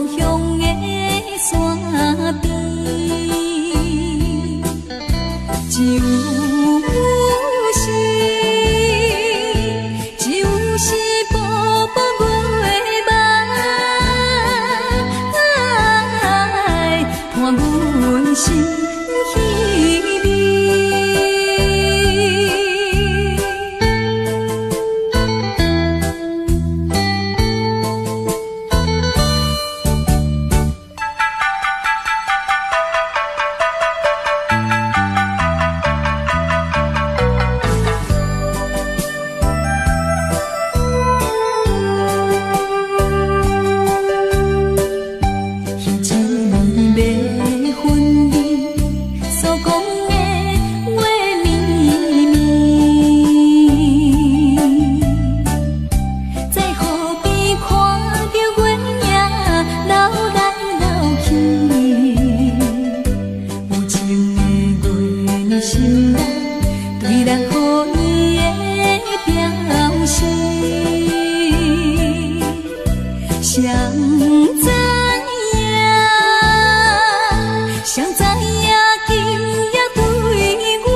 鄉的山邊，只有是，只有是薄薄月網，伴阮心稀微。彼一暝欲分離，所講的話綿綿，在河邊看著月影流來流去，無情的月心內對咱好意的表示，誰知影？誰知影今夜對我，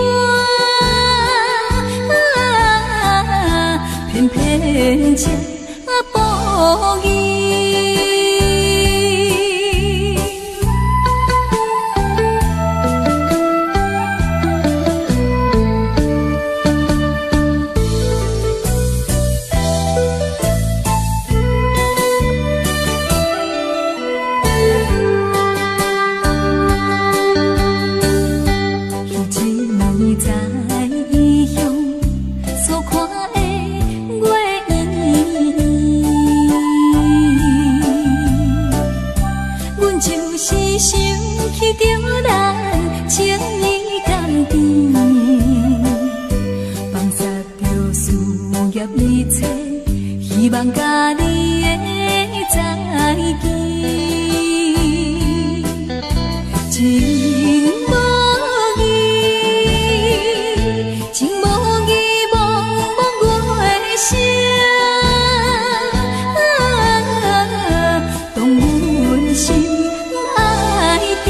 偏偏這無義。彼一暝在異鄉所看的月圓圓，阮就是想起著咱情意甘甜，放捒著事業一切，希望佮你的再見。情無義，情無義，茫茫月聲，動阮心愛甜。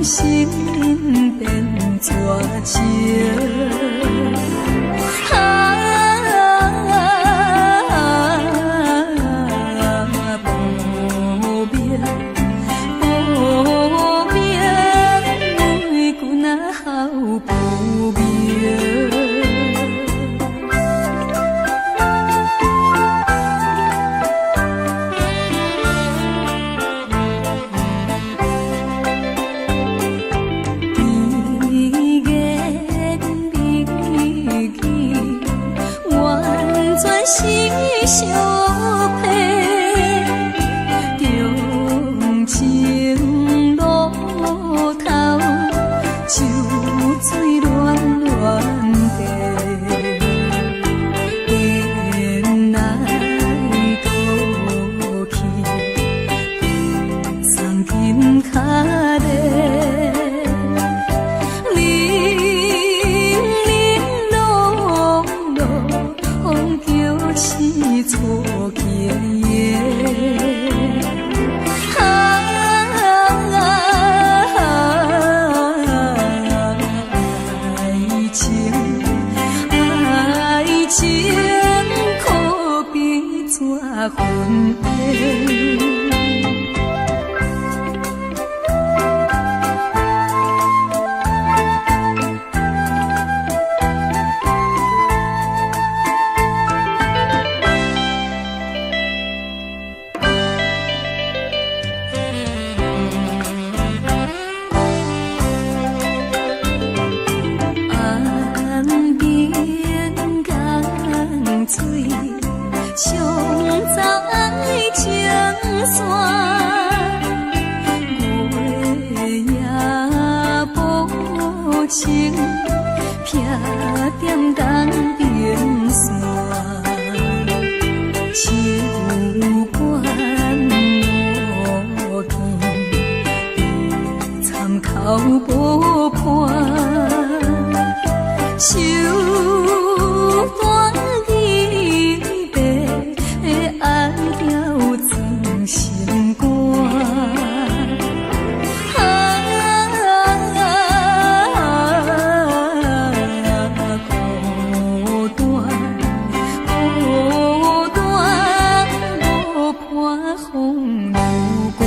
心變絕情。啊，無明無明，每句若好不明。甜言蜜語，完全是相騙。長情路頭，秋水亂亂地，變來倒去，送金跤咧。零零落落，風叫刺錯經營。啊，愛情，愛情可比紙雲煙。岸邊江水，沖走愛情線。月夜無情，避踮東邊山。手牽無見，參口無伴。手段離別，愛了裝心肝。啊，孤單，孤單，無伴風雨寒。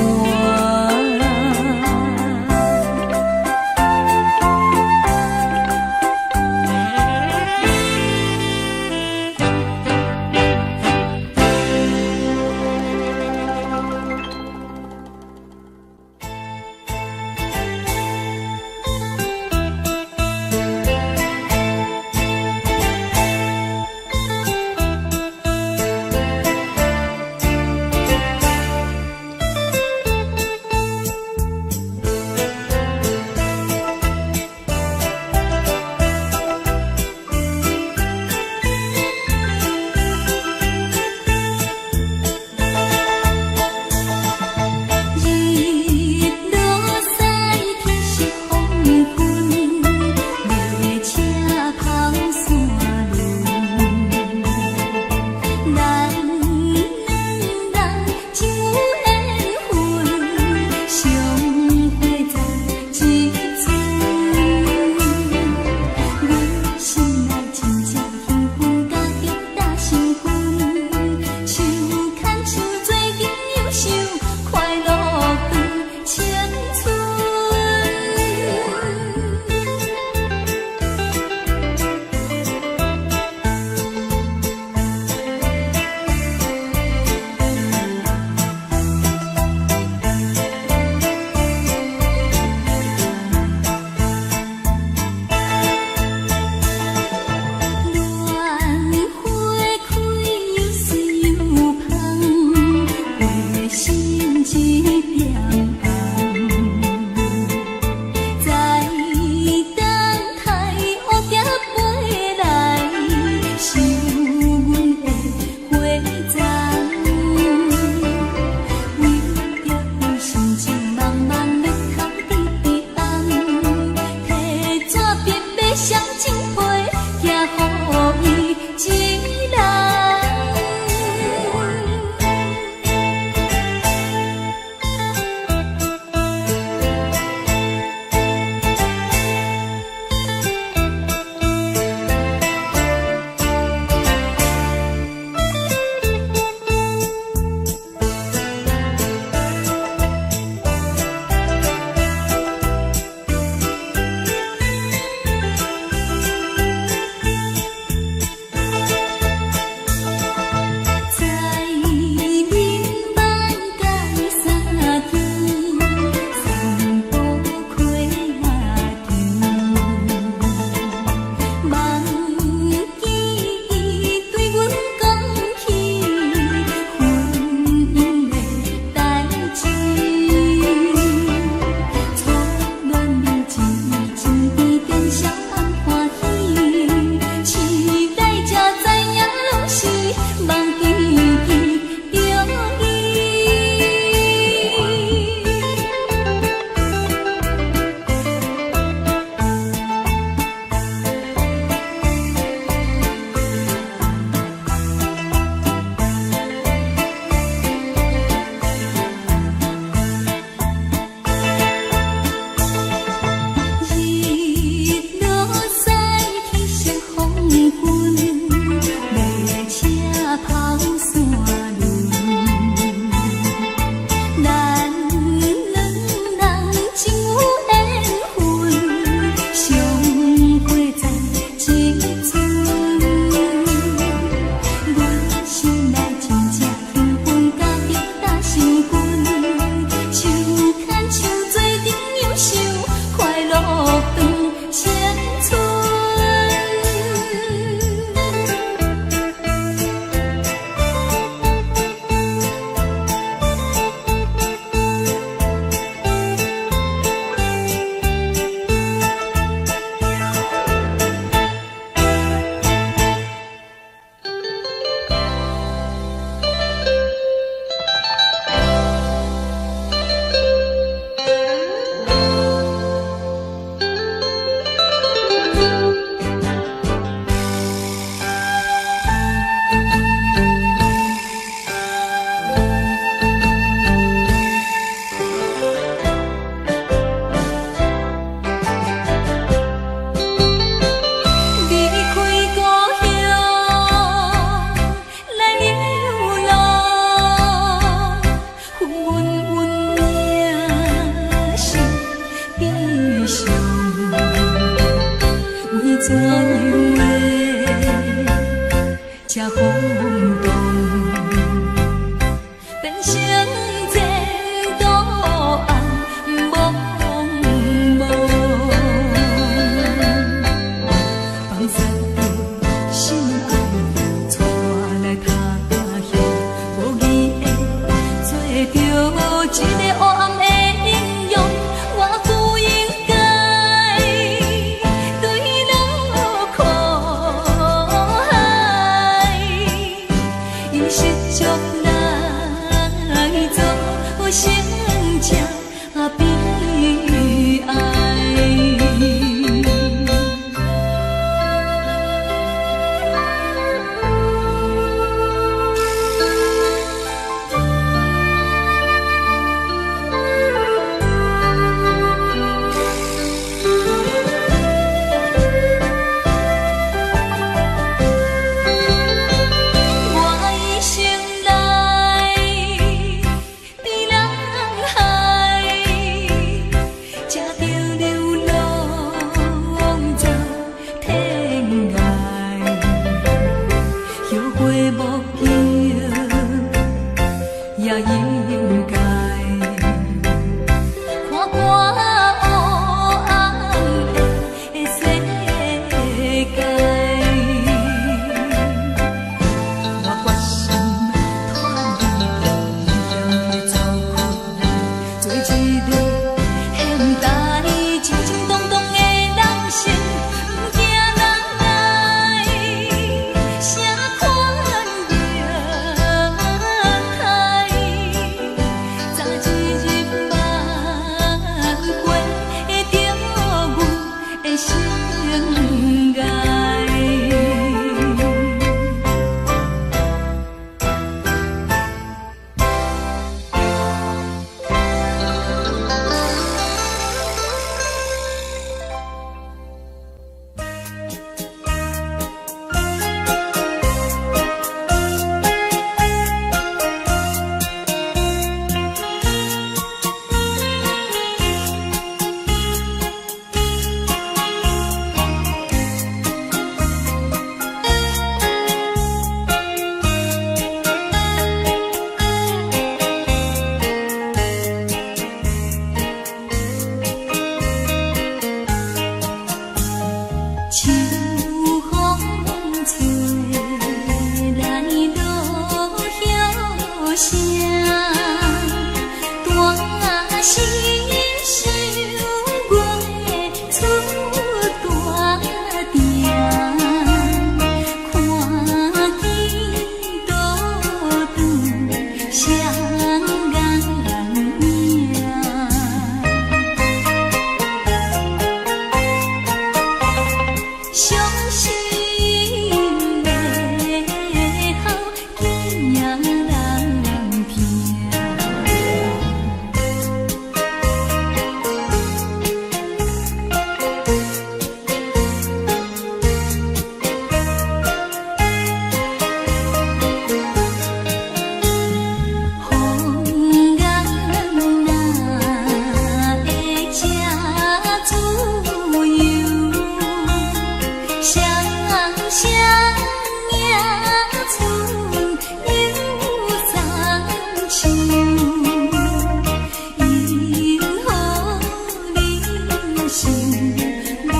想袂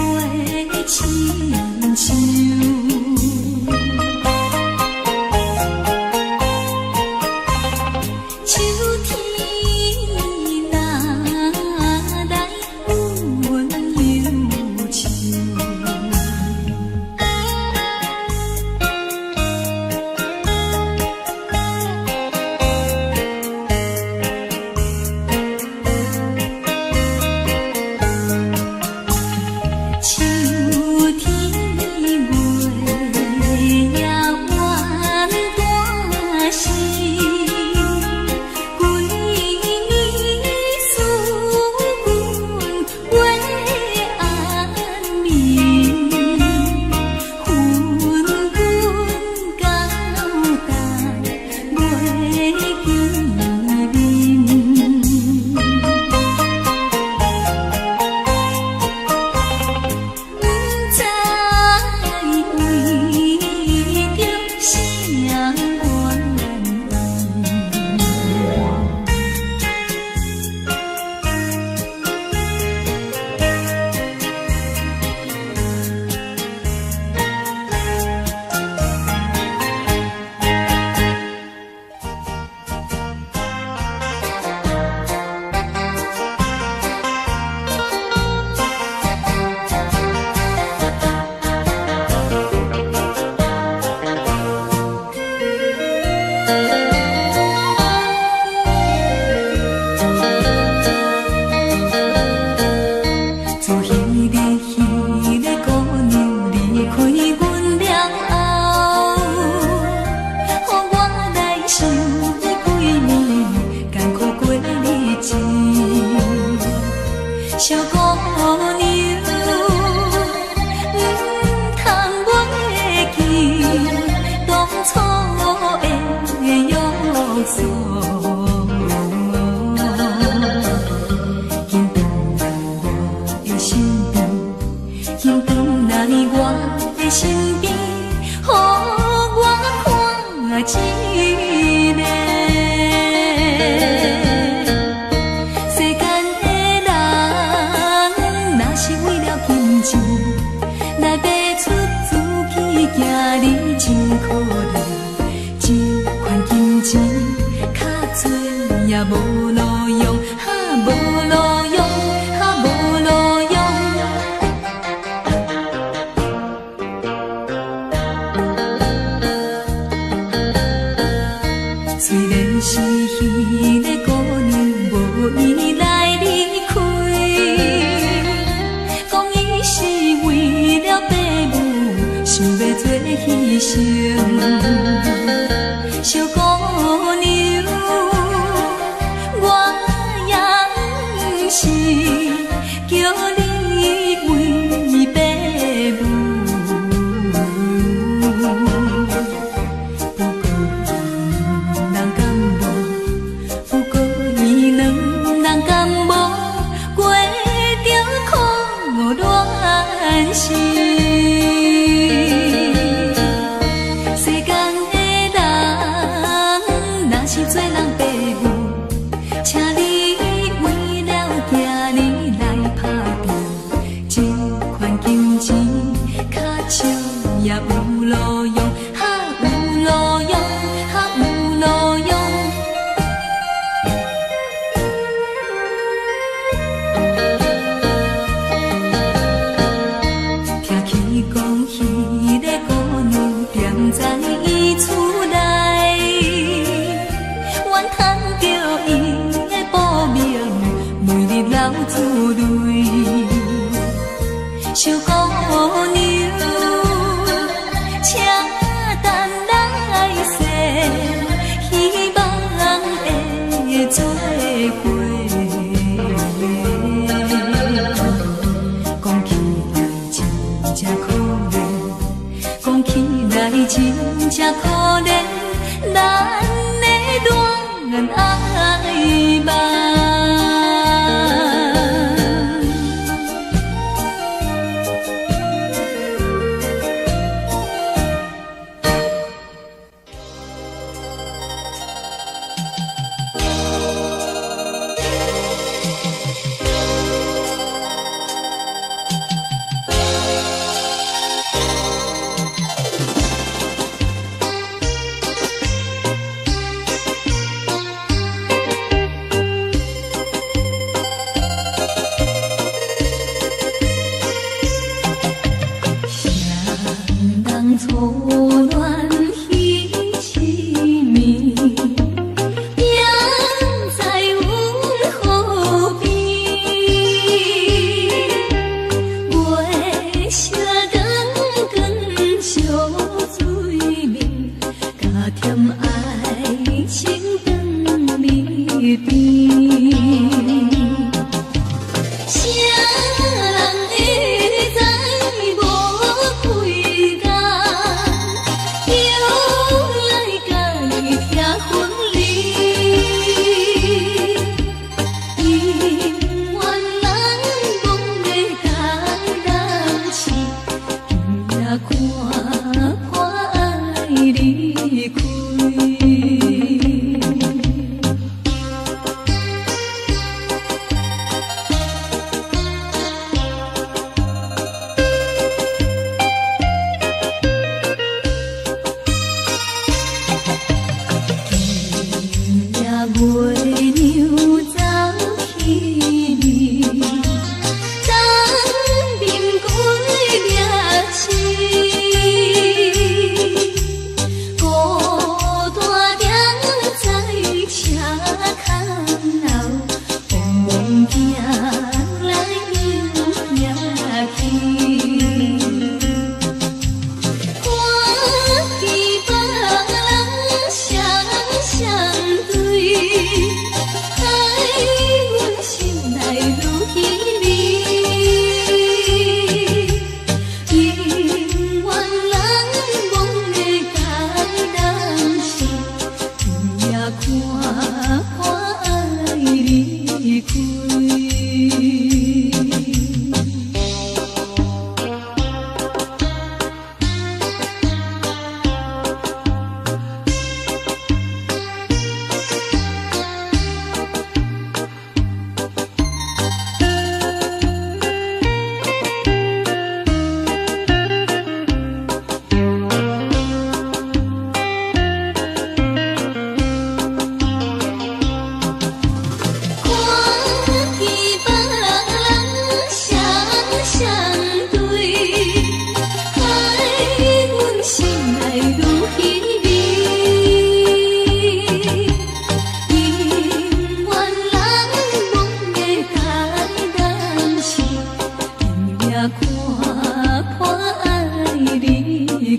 親像。秋天若來，阮憂愁。秋天月也圓大時，規暝思君袂安眠，分君交代袂見面。不知為著啥原因。自彼个姑娘離開阮了後，予我來想欲幾暝艱苦過日子。小姑娘，毋通袂記當初的約束。緊轉來我的身邊，緊轉來我的身邊，予我看一暝。世間的人，若是為了金錢來賣出自己囝兒，真可憐。這款金錢較濟也無路用，哈無路用，哈無路用。雖然是彼个姑娘無意來離開，講伊是為了爸母，想欲做犧牲。小姑娘，我也毋是叫你為爸母。不過伊人敢無？不過伊兩人敢無過著苦戀時？世間的人，若是做人爸母，請你為了囝兒來打拼，這款金錢較少也有路用，哈有路用，哈有路用。聽起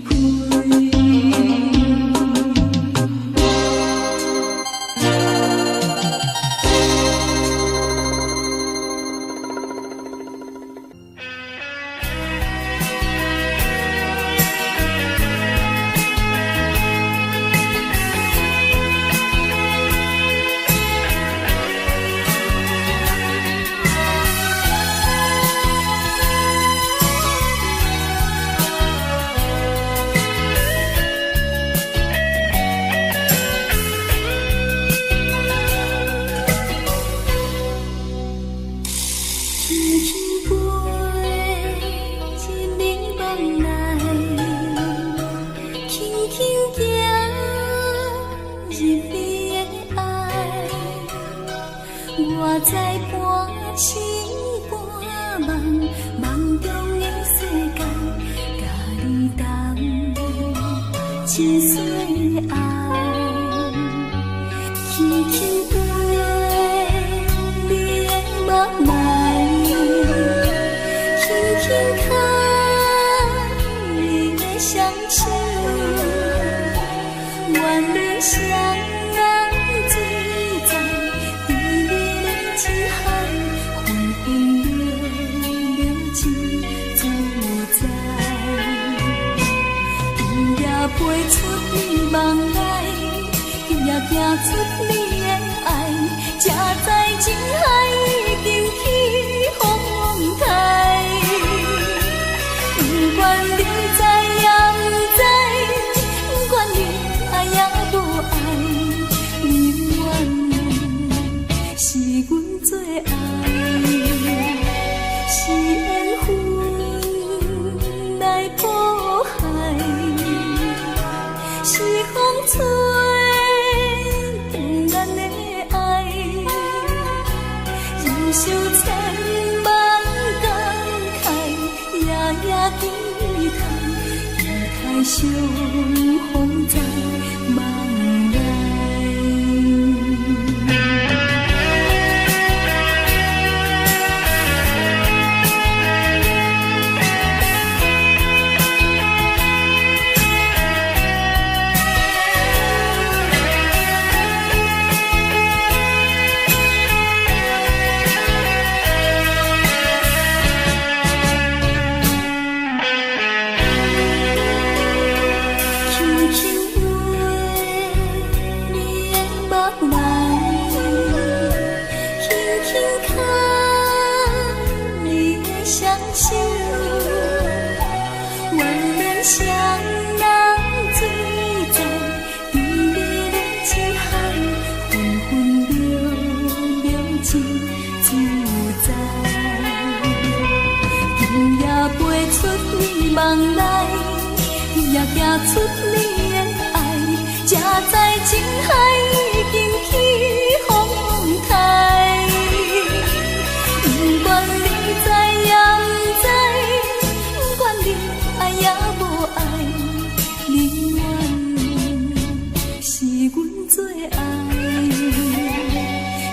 開。輕輕飛入你夢內，輕輕行入你的愛。我知半醒半夢，夢中的世界，佮你同一世愛。輕輕飛你的夢內，輕輕牽你的雙手，願你雙人醉在甜蜜的情海，分分秒秒真自在。今夜飛出你夢內，今夜行出你的愛，才知情海已經起風台。不管你知也毋知，不管你愛也無愛，你永遠是阮最愛，是緣分來譜海，是風吹斷咱的愛，忍受千萬感慨，夜夜期待，期待相逢在夢內。輕輕飛你的夢內，輕輕牽你的雙手，願咱雙人醉在甜蜜的情海，分分秒秒真自在。今夜飛出你夢內，今夜行出你的愛，才知情海已經起風台。不管你知也毋知，不管你愛也無愛，你永遠是阮最愛，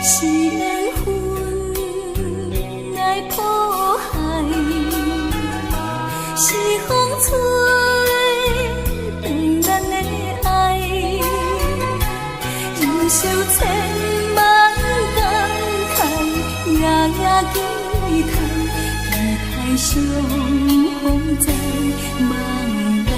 是緣分來譜海，是風吹斷咱的愛，忍受千萬感慨，夜夜期待，期待相逢在夢內。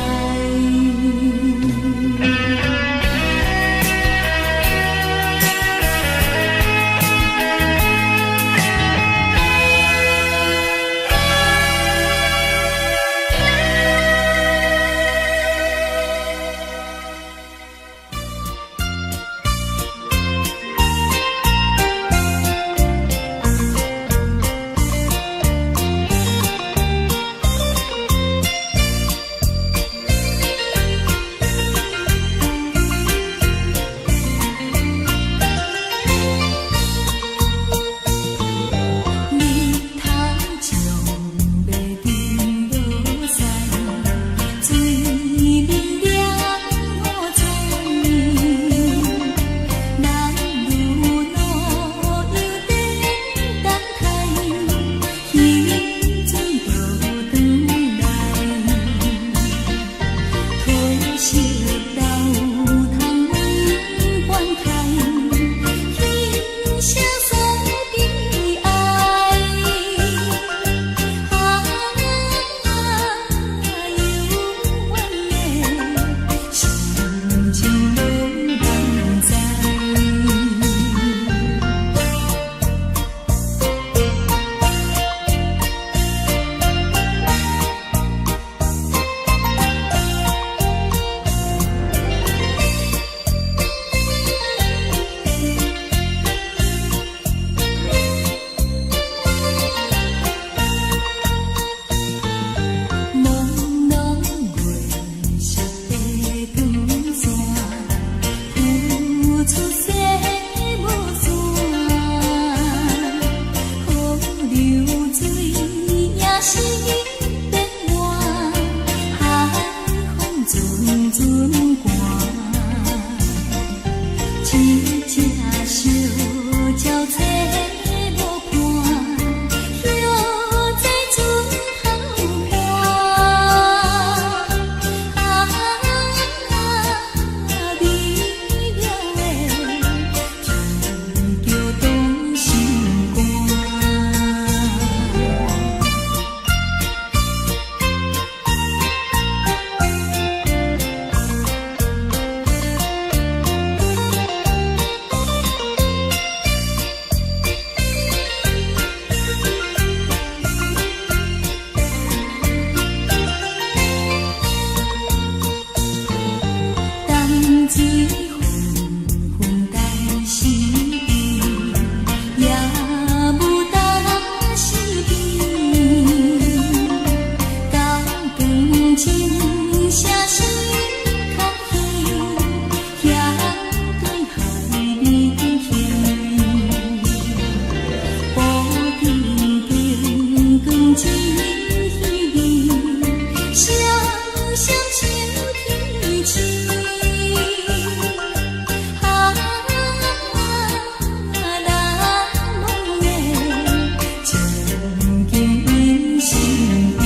身邊。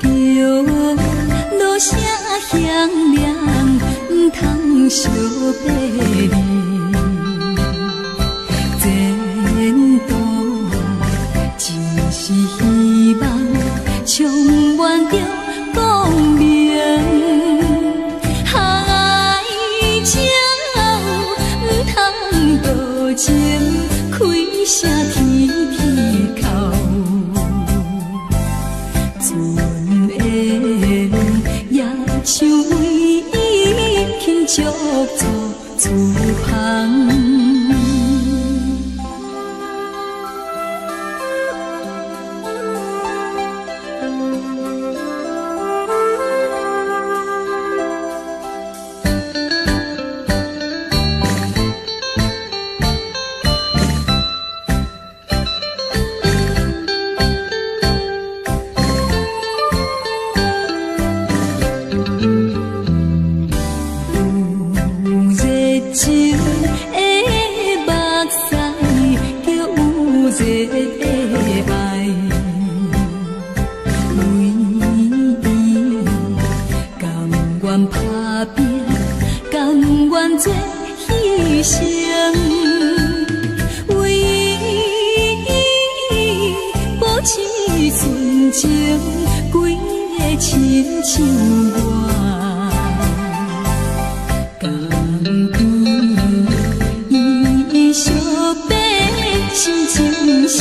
聽著鑼聲響亮，毋通相別離。前途只是希望，充滿著光明。愛情毋通多情，開聲天天哭。船緣也像為伊輕足做厝旁。有熱情的目屎，就有熱的愛。為伊甘願打拼，甘願做犧牲。為伊保持純情，規个親像我。甘願伊相爬，心情誰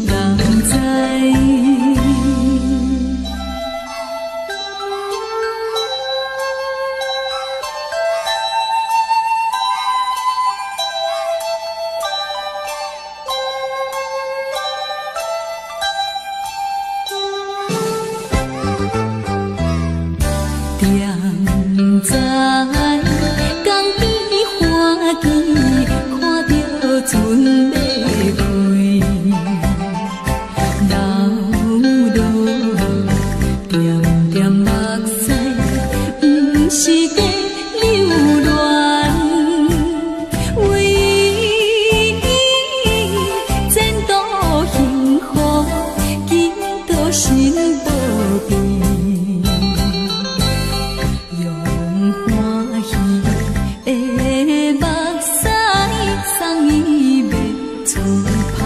人知？踮在江邊歡喜，看著船欲開，流落點點目屎，毋是在留戀。為伊前途幸福，祈禱神保庇。用歡喜的目屎送伊欲出帆。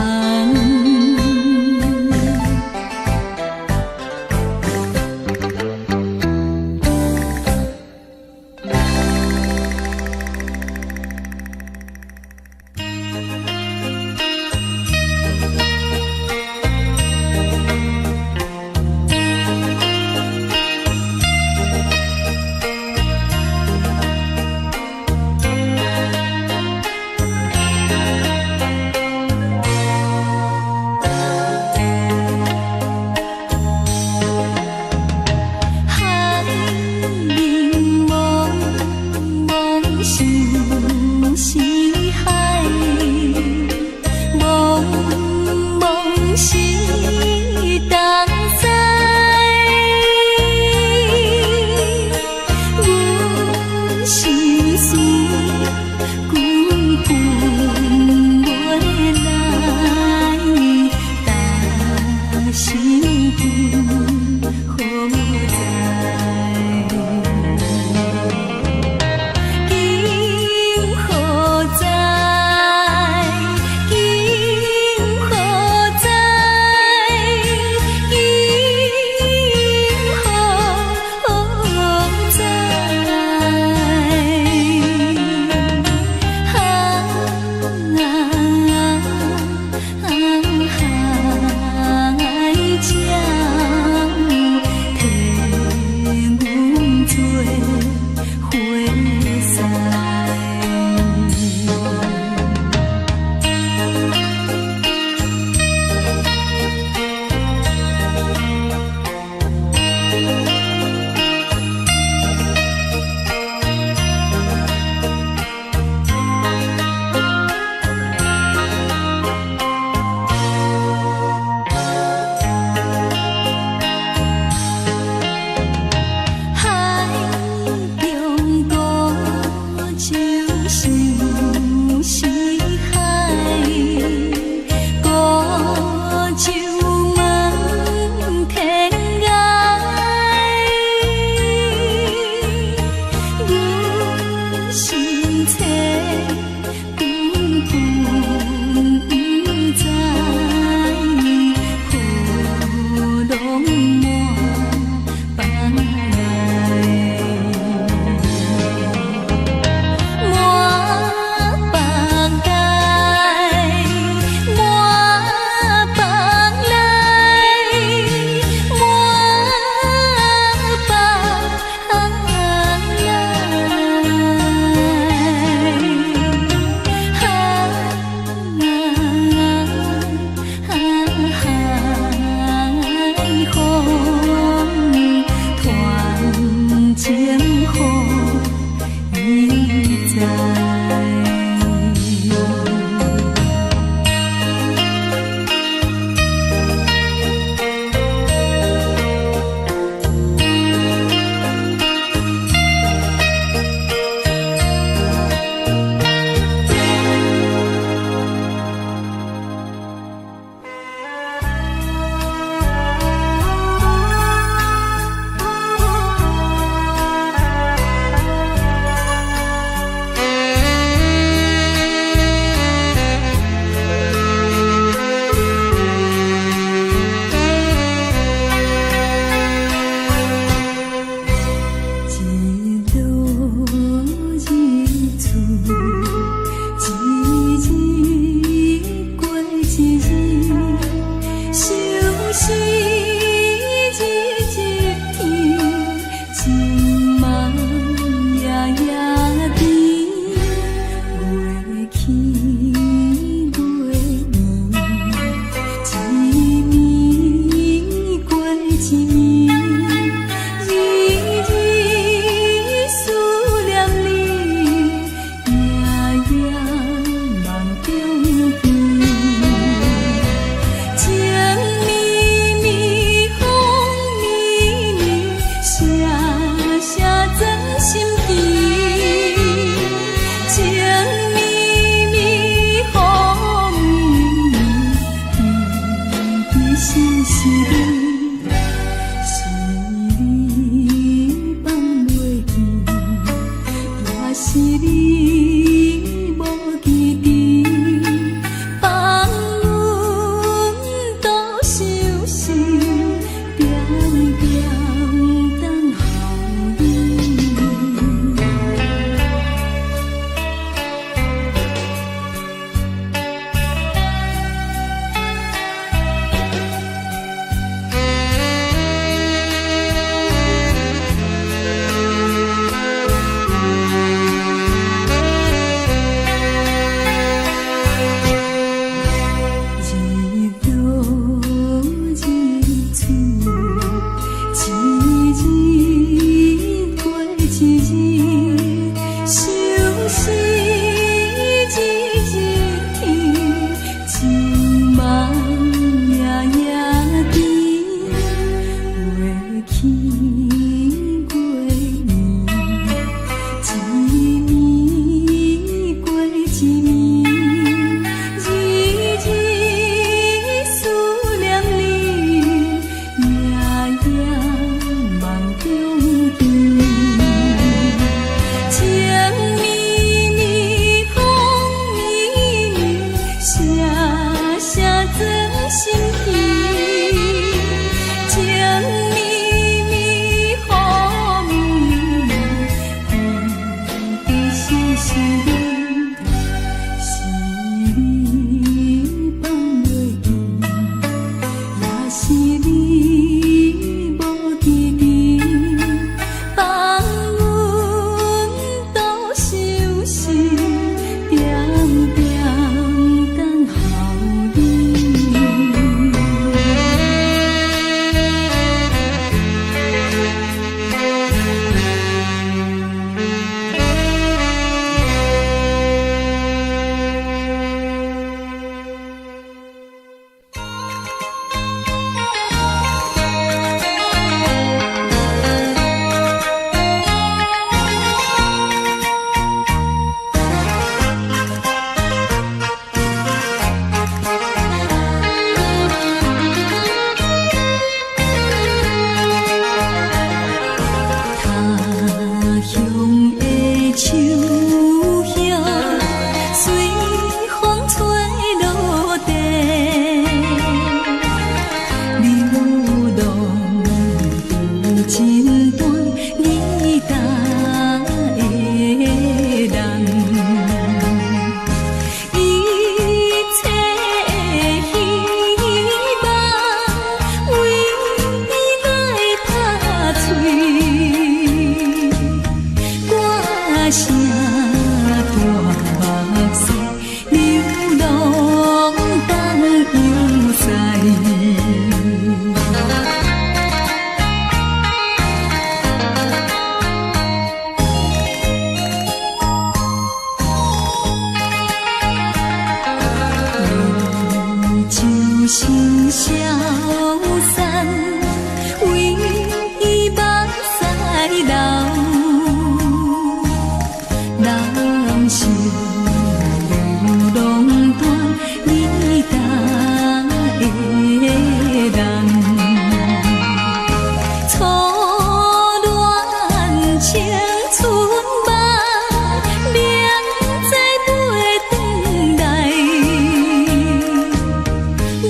是你無記得，放阮獨相思，點點等候你。日落日出，一日過一日，相思日日甜，情夢夜夜甜，月起月暝，一暝過一暝，日日思念你，夜夜夢中見。情綿綿，風綿綿，聲聲鑽心脾。情綿綿，雨綿綿，甜絲是你，是你放袂記，也是你無記得，放阮獨相思，點點等候你。他鄉的樹葉，隨風吹落地，流浪有真段你搭的人，一切的希望為你來拍碎。歌聲大目西，流浪東洋西。伊就心消散，為伊目屎流。人生流浪斷，你搭的人。初戀青春夢，明知袂轉來。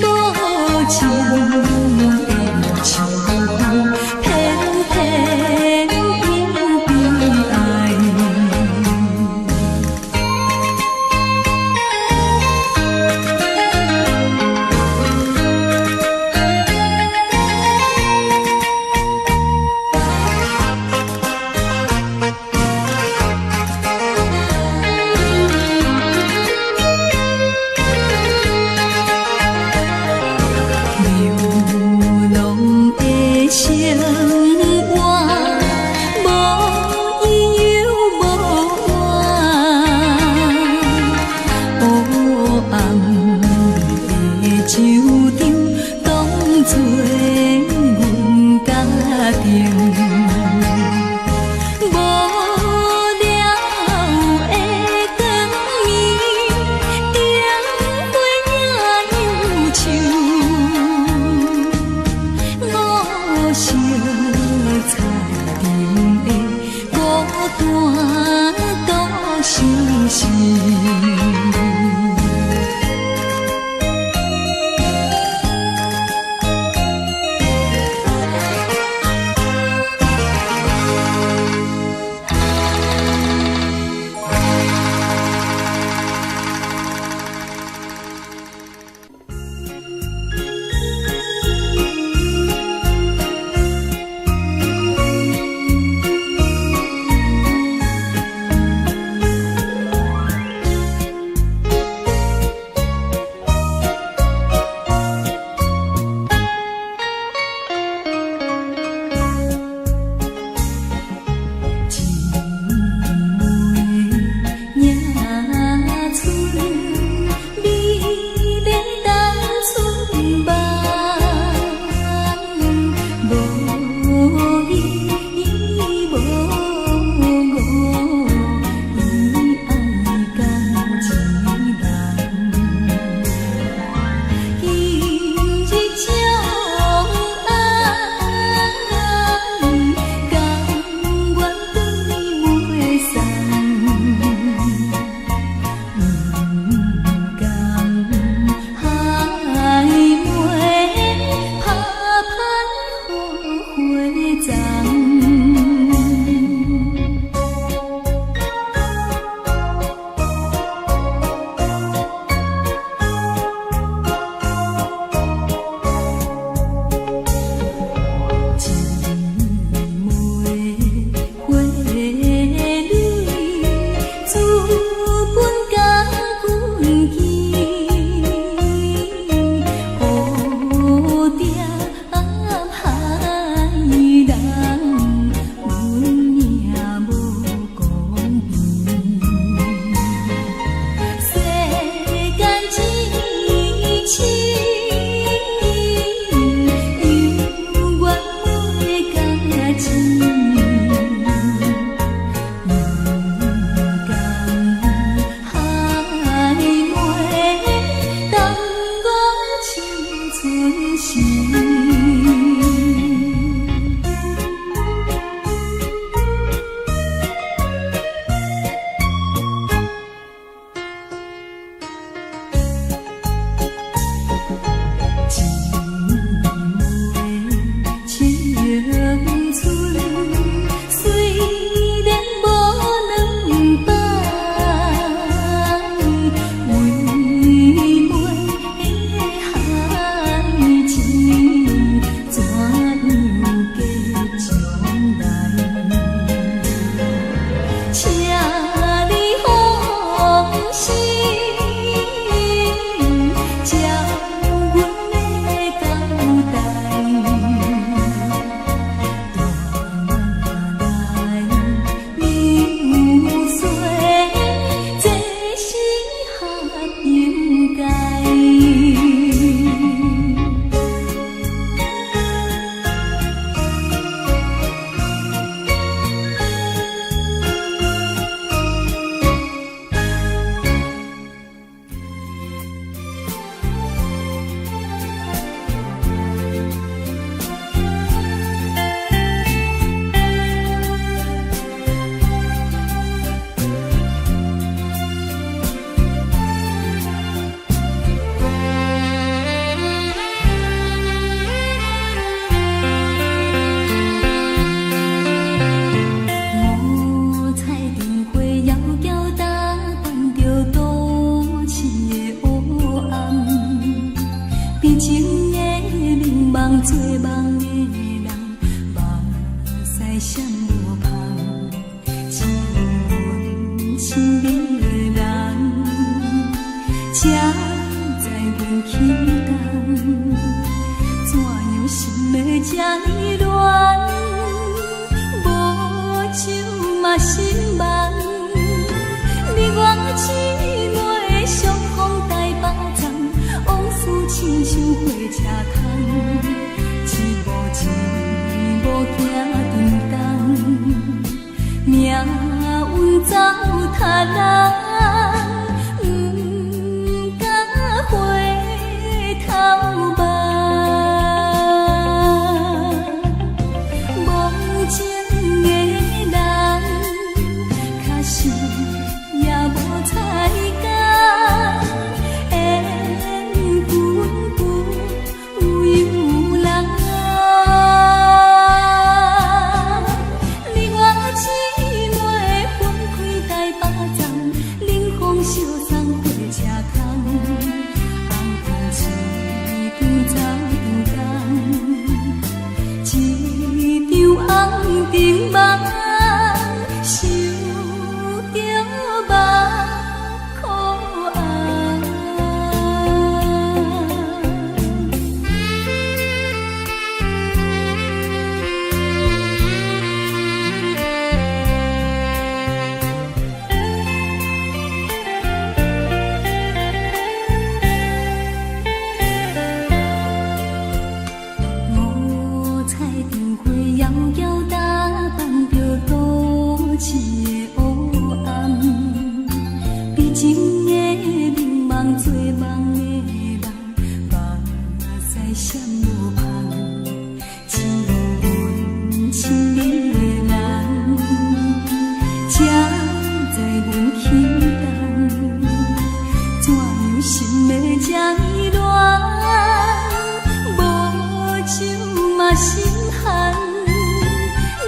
無情的秋風，偏偏又悲哀。市。彩工，緣分不由人。你我姊妹分開台北站，冷風相送火車空，紅燈一張走一張工，一場紅燈夢，想著目苦紅。五彩燈花遙遙打扮著都市的黑暗，悲情的美夢做夢的人，目屎閃無芳，親阮親你的人，才知阮起動，怎樣心會這呢亂？無酒嘛心寒，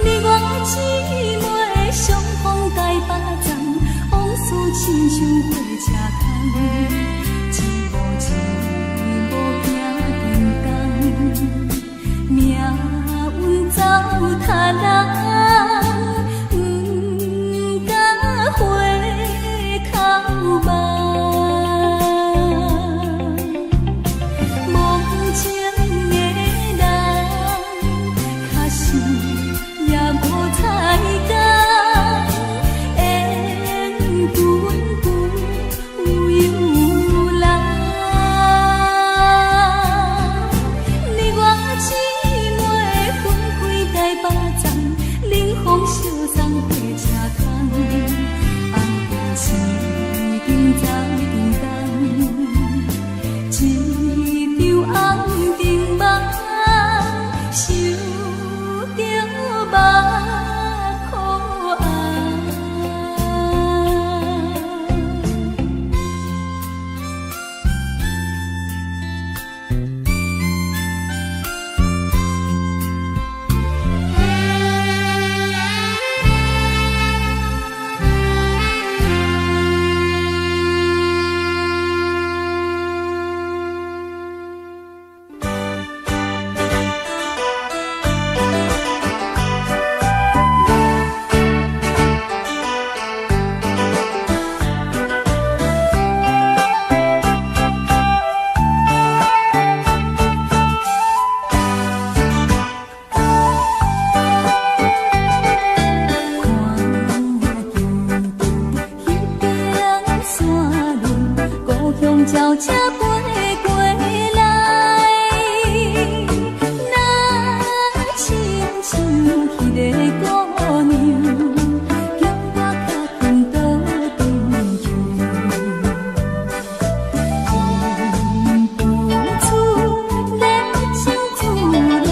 你我姊妹相逢台北站，往事親像火車空，一步一步行叮當，命運糟蹋人，毋敢回頭望。無情的人，確實也無彩工，緣分不由人。你我姊妹分開台北站，冷風相送火車空，紅燈一張走一張工，一場紅燈夢，想著目苦紅。看見彼邊山崙，故鄉鳥車飛過來，若親像彼个姑娘，叫我較緊倒轉去。忍不住熱情滋潤，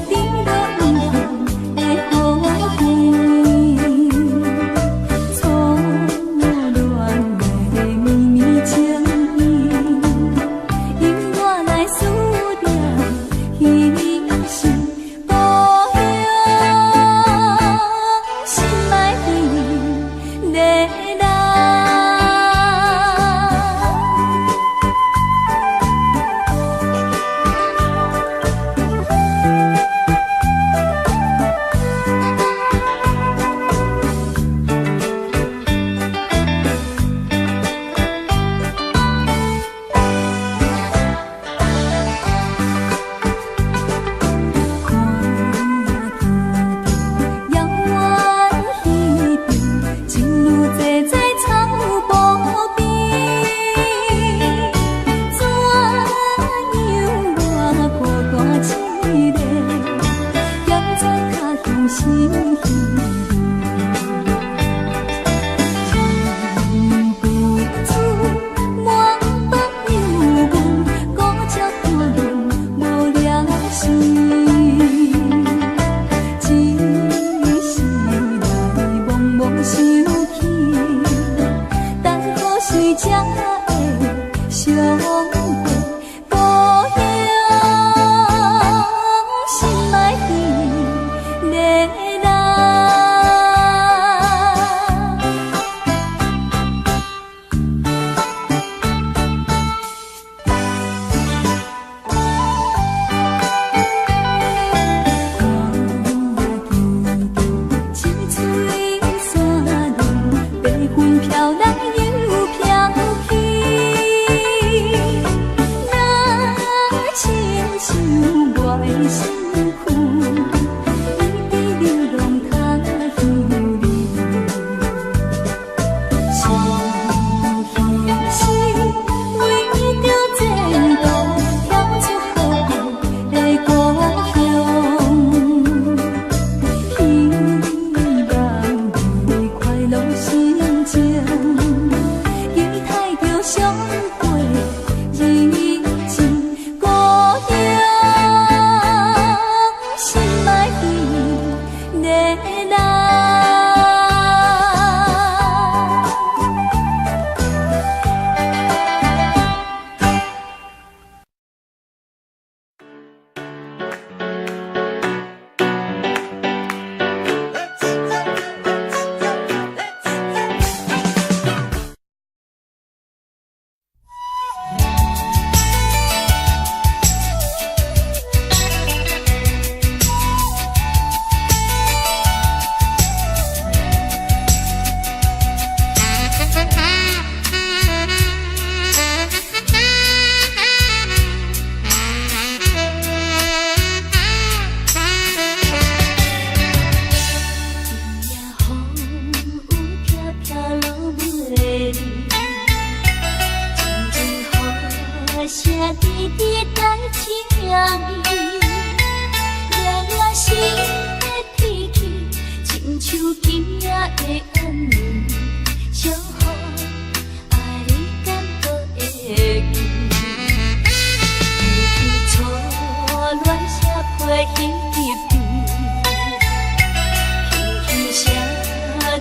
滴落遠的雨季，初戀的綿綿情意。才會相會。故鄉心愛彼个人。看一穗山林，白云飄來又飄去。若親像我的身軀，伊佇流浪他鄉裡。是彼時為著前途，跳出好愛的故鄉。希望你快樂心情，期待著相會日子。故鄉心愛彼个人。今夜風雨飄飄落袂離，陣陣雨聲滴滴在情意，掠掠心的脾氣，親像今夜的暗暝，小雨愛你敢閣會記？記起初戀寫批彼邊。輕輕寫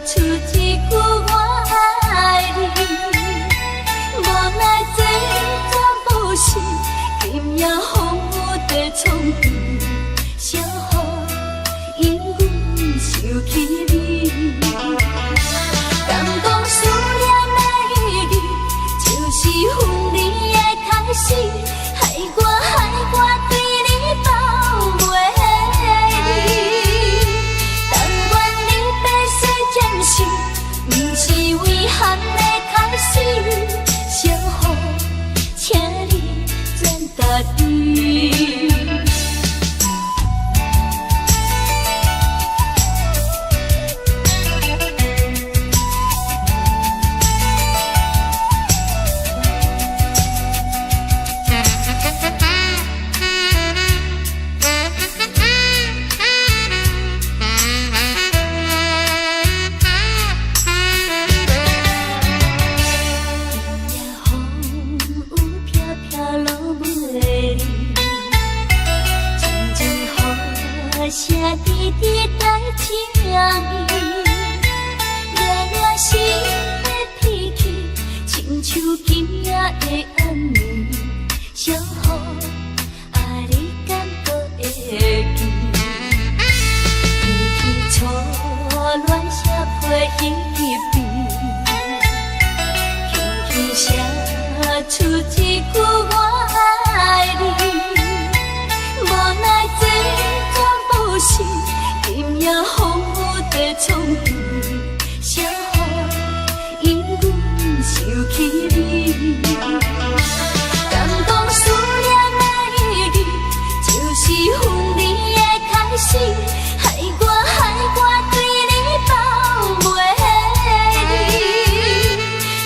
出一句我愛你，無奈這全部是今夜風雨的創治，小雨因阮想起你。敢講思念的意義，就是分離的開始，害我害我對你放袂離。但願你白色暫時，不是遺憾的開始。小雨，請你轉家己。今夜風雨飄飄落袂離，陣陣雨聲滴滴在情意，掠掠心的脾氣，親像今夜的暗暝，小雨愛你敢閣會記？記起初戀寫批彼邊。輕輕寫出一句我愛你，無奈這全部是今夜風雨的創治，小雨因阮想起你。敢講思念的意義，就是分離的開始，害我害我對你放袂離。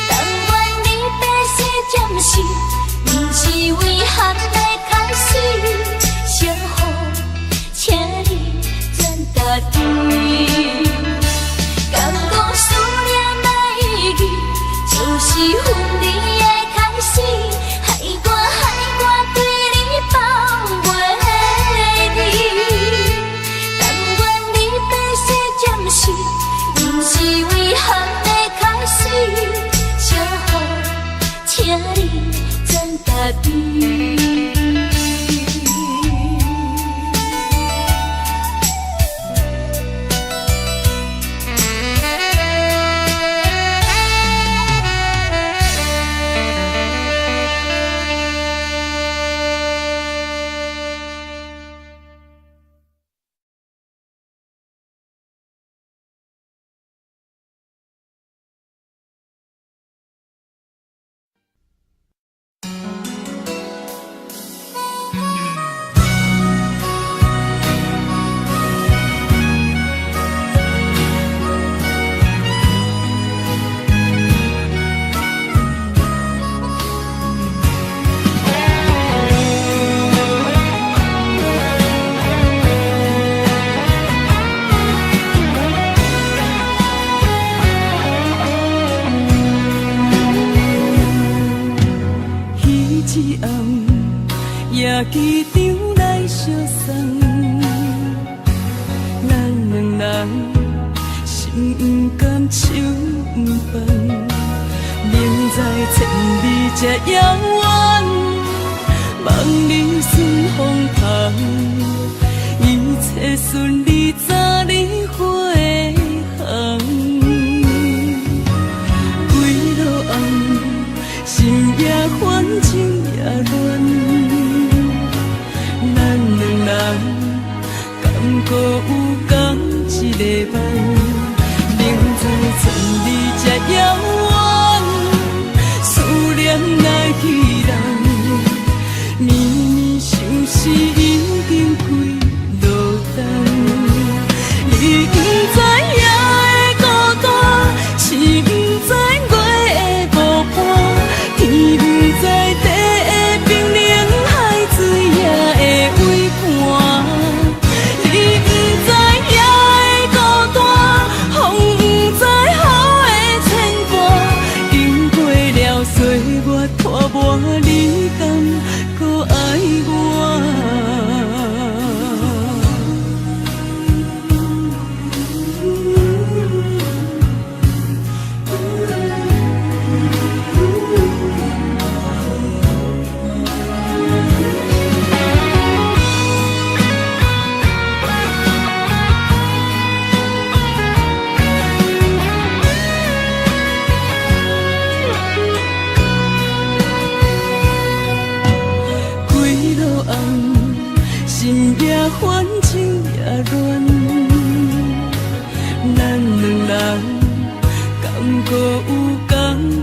但願你白色暫時，不是遺憾的開始。小雨，請你轉家己。敢講思念的意義，就是分己。彼一暗，夜机场来相送，咱两人心不甘手不放，明知千里这遥远，望你顺风帆，一切顺利早日飞航。几落暗，心也烦，情也乱，咱两人敢阁有仝一个梦？明知千里这遥远，思念来去人，绵绵相思已经几落冬。你不知夜的孤单，星不知月的无伴，天不知地的冰冷，海水也会畏寒。你不知夜的孤单，风不知雨的牵挂，经过了岁月拖磨，你敢阁爱我？几落暗，心也烦，情也乱，咱两人敢阁有仝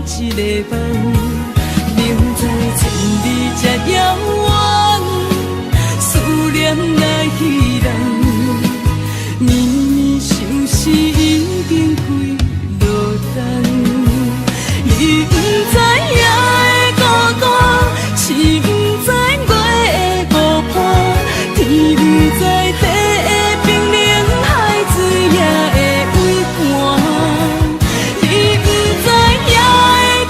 一个梦？明知千里这遥远，思念来去人，绵绵相思已经几落冬。你不知夜的孤单，星不知月的无伴，天不知地的冰冷，海水也会畏寒。你不知夜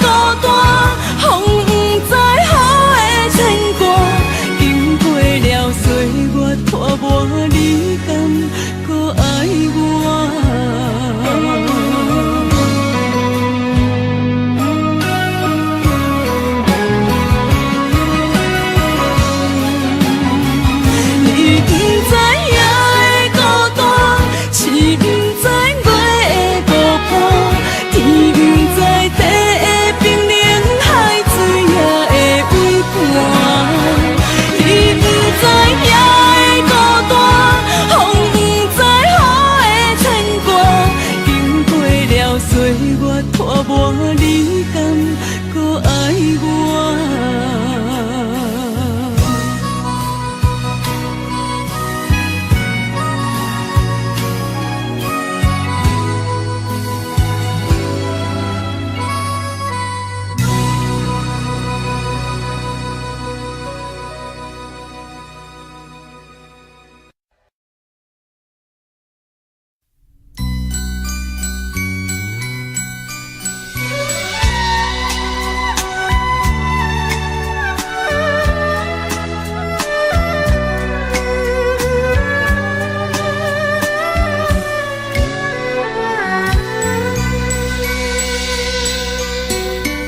的孤单，风不知雨的牵挂，经过了岁月拖磨，你敢阁爱我？你不知夜的孤单，星不知月的无伴，天不知地的冰冷，海水也会畏寒。你不知夜的孤单，风不知雨的牵挂，经过了岁月拖磨，你敢阁爱我？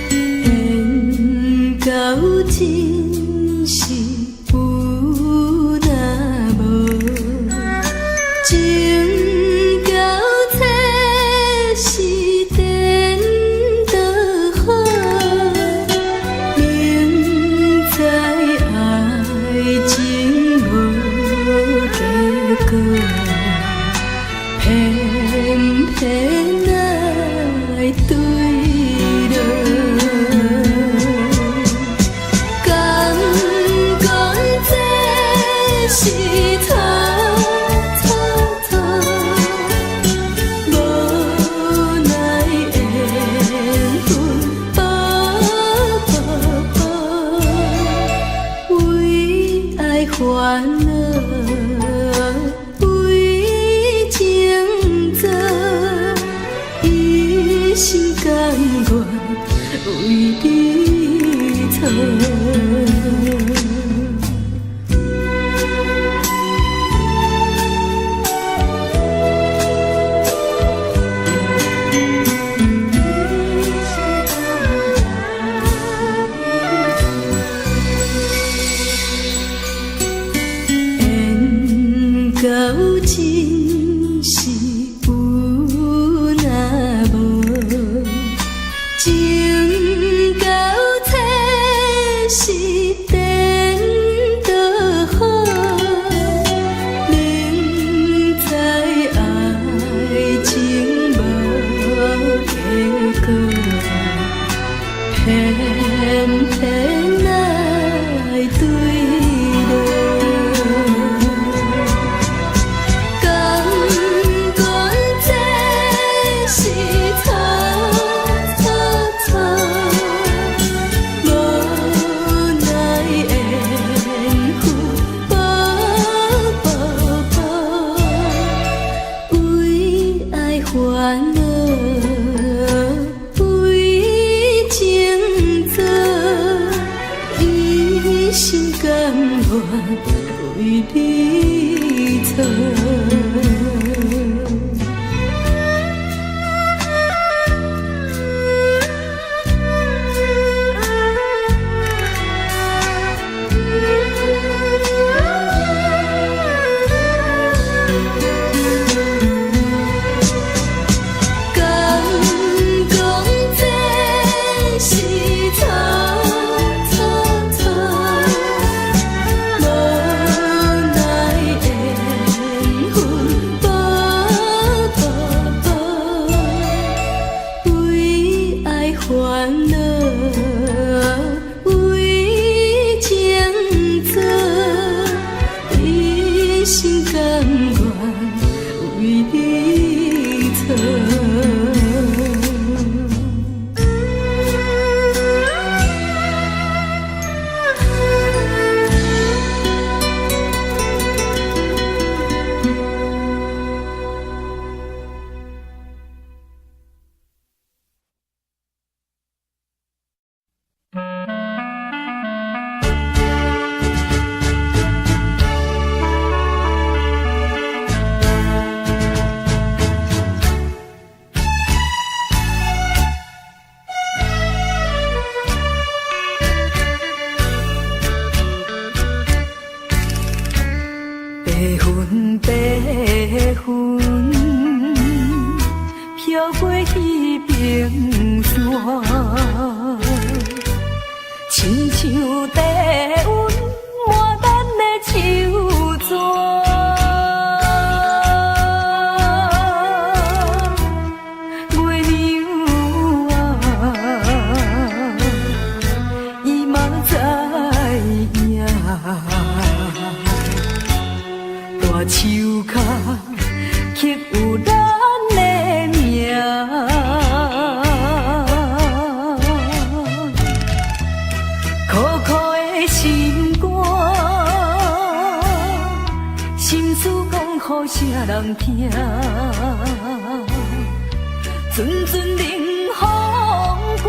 缘到这。為你錯。緣到真是有若無，情到這是顛倒好，明知愛情無結果，偏偏愛墜落。甘願這是錯錯錯，無奈緣分無報報，為愛煩惱，為情做，一心甘願為你錯。敢講這是錯錯錯，無奈緣分無報報，為愛煩惱，為情做，一心甘願為你錯。白雲白雲，飄過彼冰山，親像地溫滿咱的手指。月娘啊，伊嘛知影。大樹跤刻有咱的名，苦苦的心肝，心事講予啥人聽？陣陣冷風寒，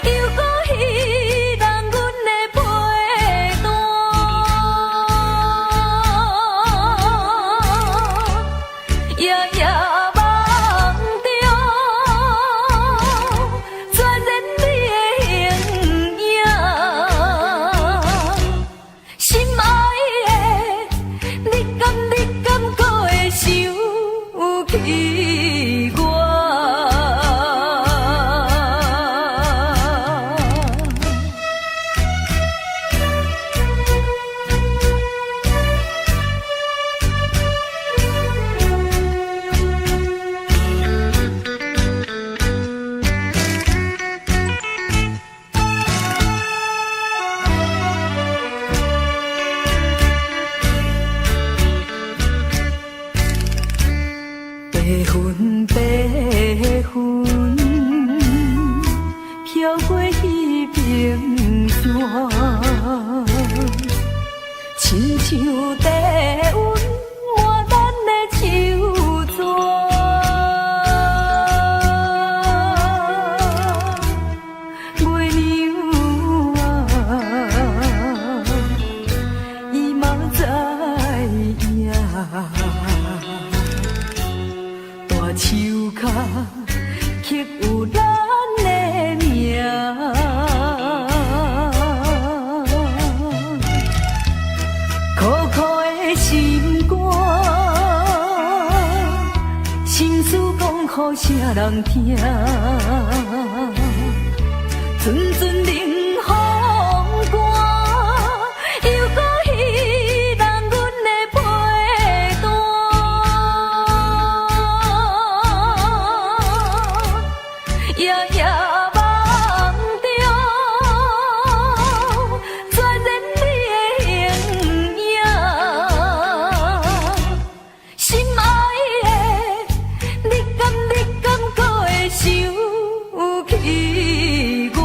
又閣彼人阮的被單。夜夜夢中，全然你的形影。心愛的，你敢閣會想起我？白雲白雲，飄過彼冰山，親像地溫滿咱的手指。啥人聽？陣陣冷風寒，又閣彼人阮的被單。夜夜夢中，全然你的形影。心愛的，你敢閣會想起我？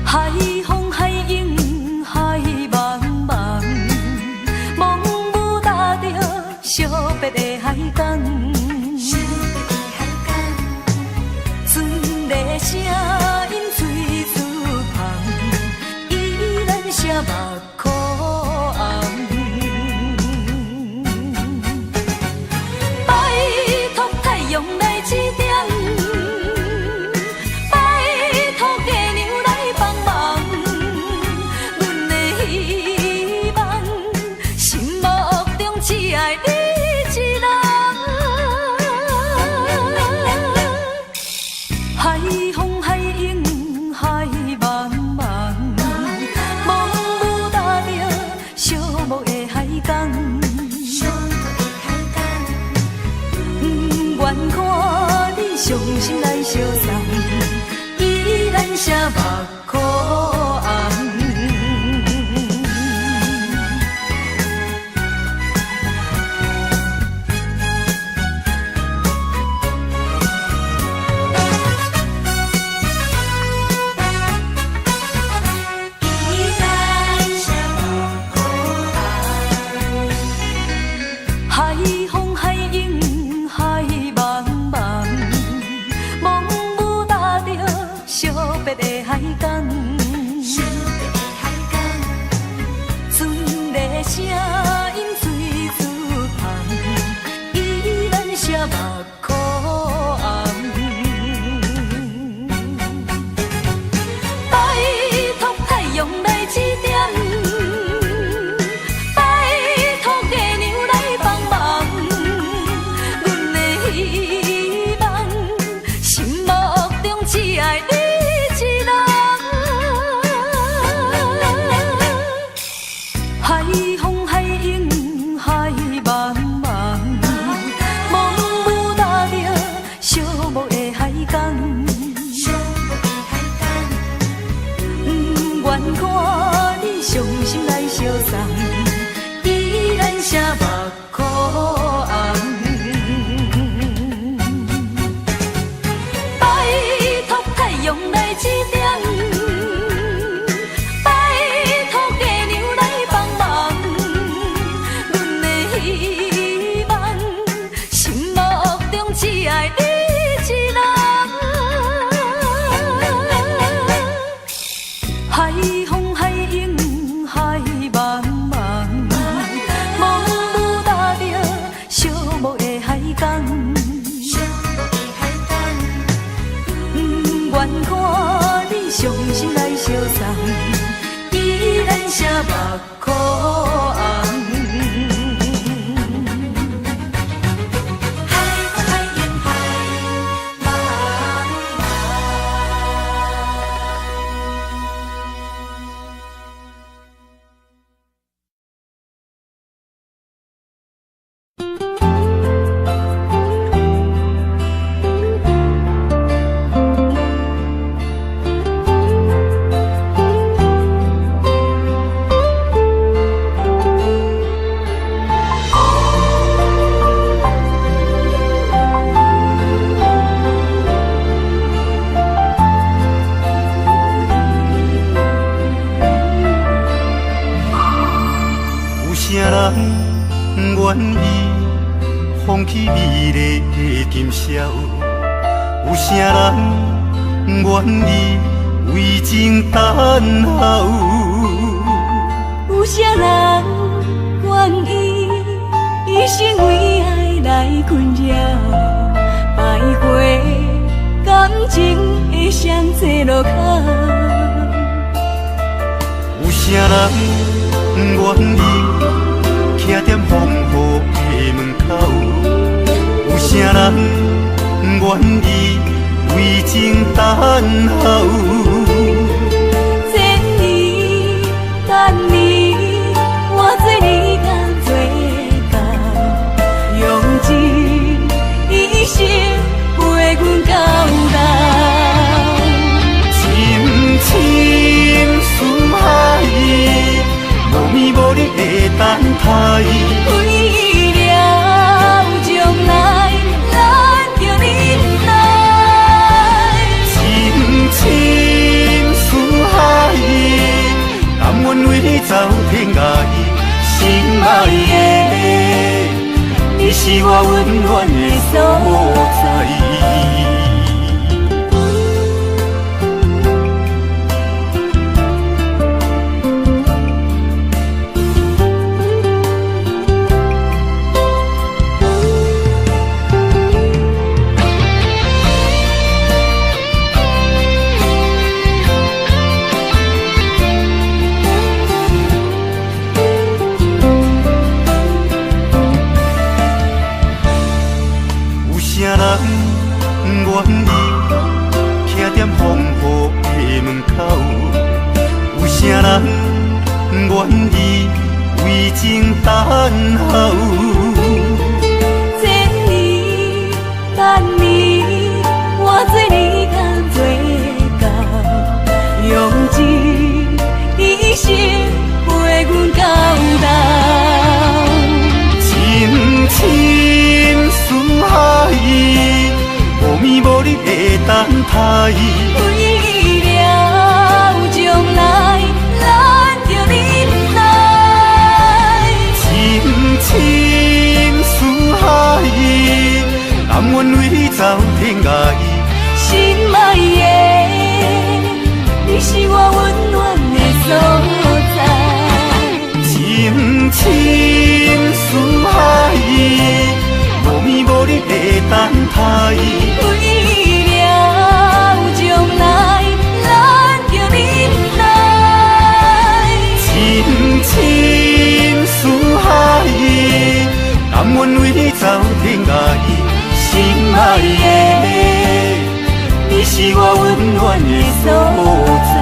海風海湧海茫茫，茫無踏著惜別的海港。船的聲音催出芳，依然寫目苦紅。拜託太陽來指點，拜託月娘來幫忙，阮的希望，心目中只愛你一人。海風海湧海茫茫，茫無踏著寂寞的海港。不願看你傷心來相送，依然寫目苦紅。海風海湧海茫茫，茫無踏著惜別的海港。船的聲音催出芳，依然寫目苦紅。拜託太陽來指點，拜託月娘來幫忙，阮的希望，心目中只愛你一人。海風海湧海茫茫，茫無踏著寂寞的海港。不願看你傷心來相送，依然寫目苦紅。拜託太陽來指點，拜託月娘來幫忙，阮的希望，心目中只愛你一人。海風海湧海茫茫，茫無踏著寂寞的海港。不願看你傷心來相送，依然寫目苦紅。海風海湧海茫茫。痟？有啥人愿意为情等候？有啥人愿意一生为爱来困扰？徘徊感情的双济路口。有啥人愿意徛踮风雨的门口？有啥人愿意为情等候？千年万年，我做你甘做到，用尽一生陪阮到老。深深思海，无眠无日的等待。为了将来，咱著忍耐。深深思海，甘愿为你走天涯。心爱的，你是我温暖的所在。有啥人愿意徛踮风雨的门口？有啥人愿意为情等候？千年万年，我做你甘做到，用尽一生陪阮到老。深深思海，无眠无日的等待。为了将来，咱著忍耐。深深思海，甘愿为你走天涯。心爱的，你是我温暖的所在。深深思海，无眠无日的等待。为了将来，咱著忍耐。深深思海，甘愿为你走天涯。心爱的，你是我温暖的所在。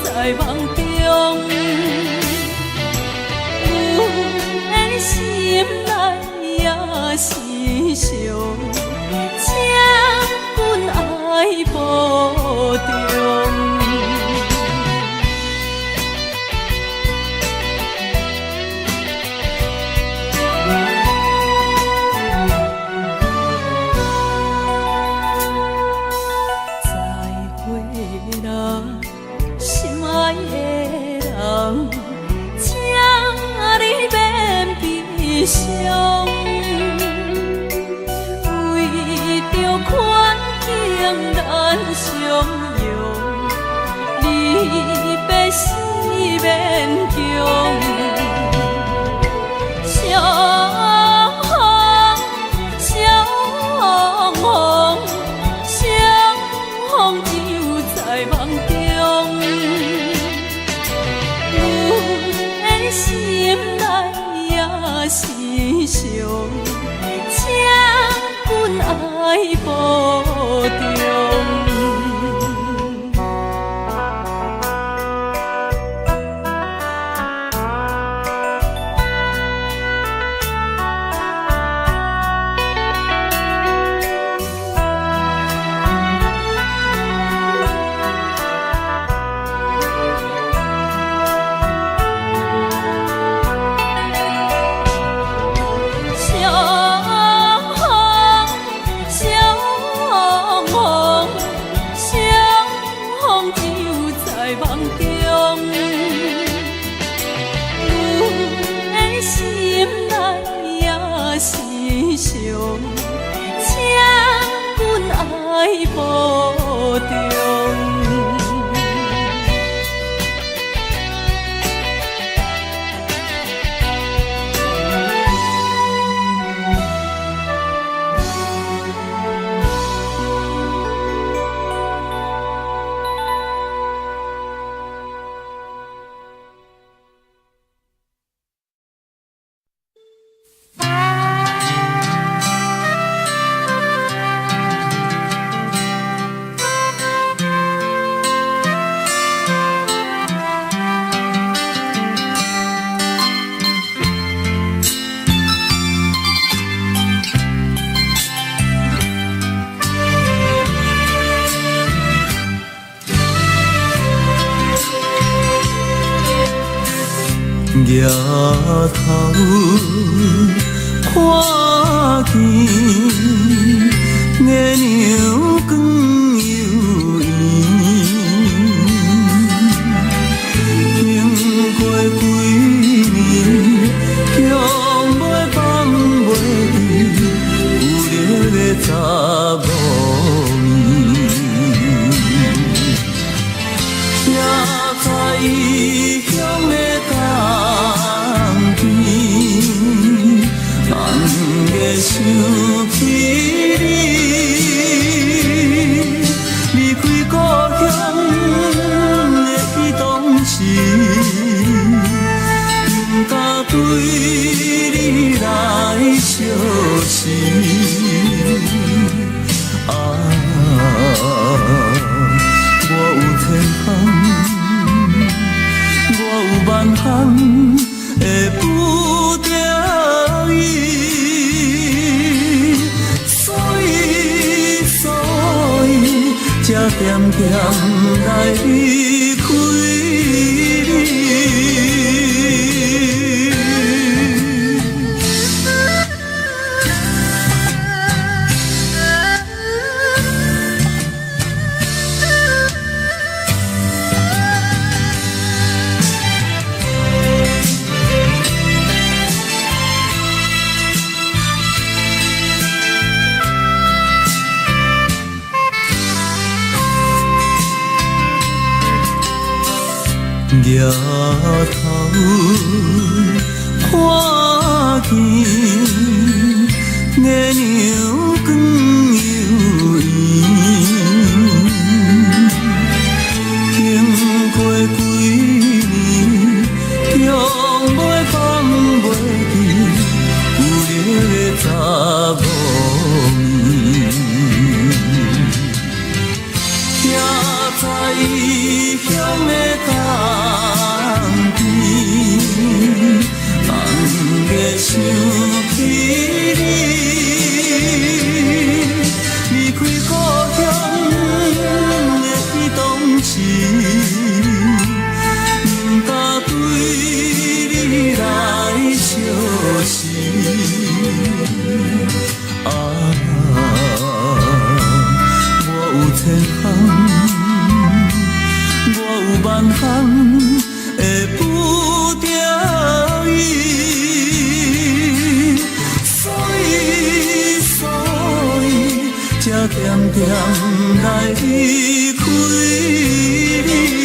再保重。相擁，離別是勉強。相逢，相逢，相逢只有在夢中。阮的心內也是傷，請阮愛保重。相逢，相逢，相逢只有在夢中。阮的心內也是傷，請阮愛保重。抬頭看見月娘光又圓，經過幾年，強欲放袂記，舊日的查某面。徛在異鄉的江邊，茫然想起你，離開故鄉的彼當時，不敢對你來相思。啊，我有千項，我有萬項的不得已，所以所以才恬恬來離開你。抬頭看見月娘光又圓，經過幾年，強欲放袂記，舊日的查某面。徛在異鄉的江邊，茫然想起你，離開故鄉的彼當時，不敢對你來相思。啊，我有千項，我有萬項的不得已，所以所以才恬恬來來離開你。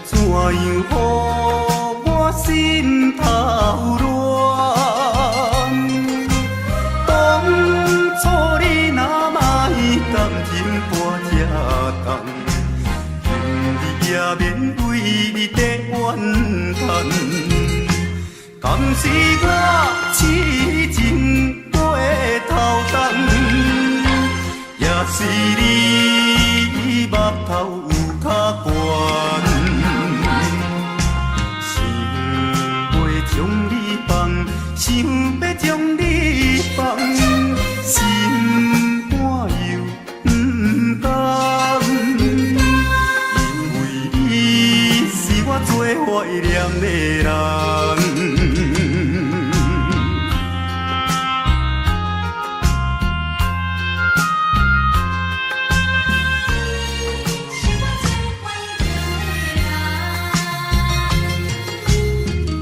怎樣予我心頭亂？當初你若莫感情擔這重，今日也免為你在怨嘆。敢是我痴情過頭重，也是你目頭有較懸。想欲將你放，想欲將你放，心肝又毋甘，因為你是我最懷念的人。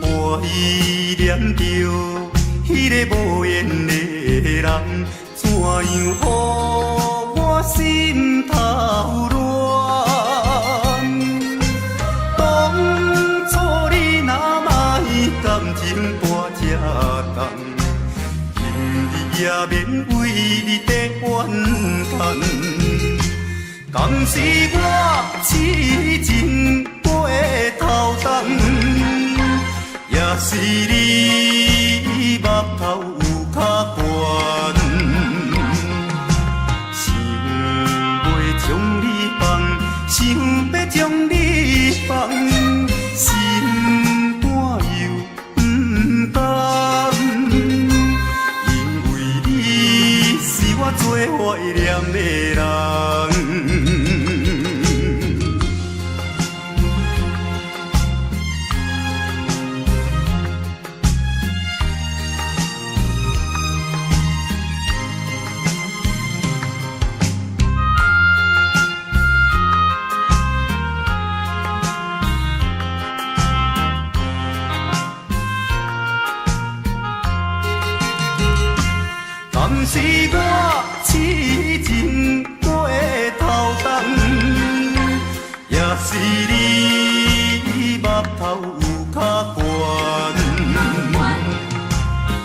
懷念著彼个無緣的人，怎樣予我心頭亂？當初你若莫感情擔這重，今日也免為你在怨嘆。敢是我痴情過頭重，也是你目頭有較懸。想欲將你放，想欲將你放，心肝又毋甘，因為你是我最懷念的人。敢是我痴情過頭重，也是你目頭有較懸。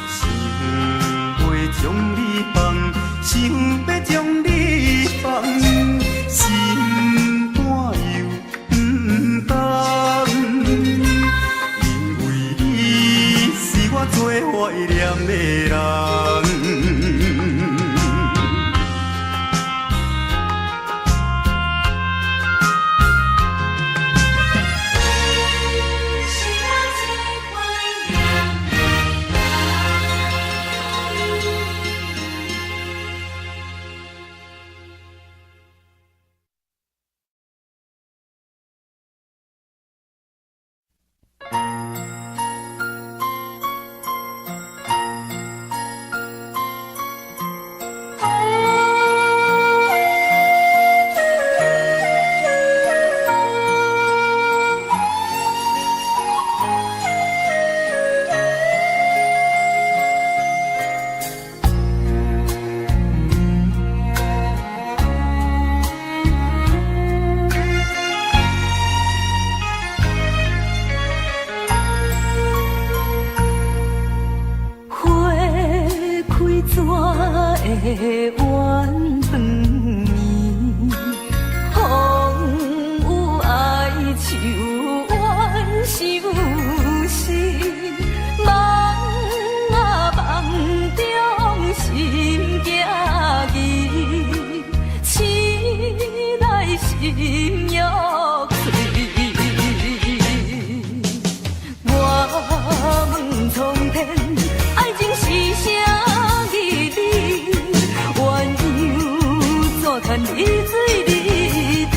想欲將你放，想欲將你放，心肝又毋甘，因為你是我最懷念的人。會怨斷绵？風雨哀愁怨相思，夢啊夢中心驚疑，醒來心欲碎。我問蒼天，愛情是啥義理？鴛鴦怎堪離水離池？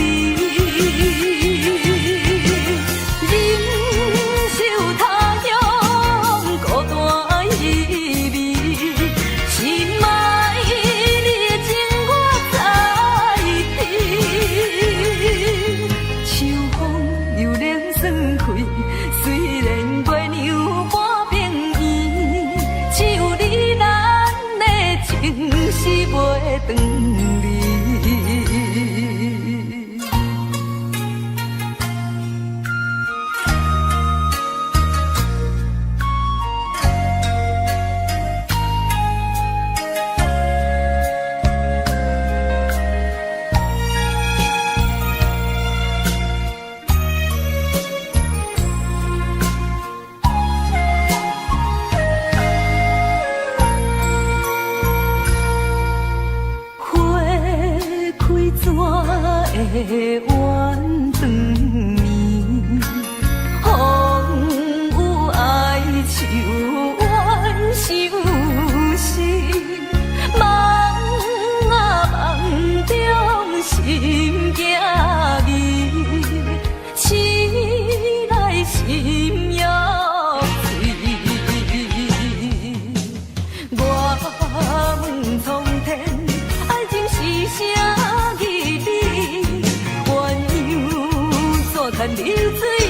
怎堪你醉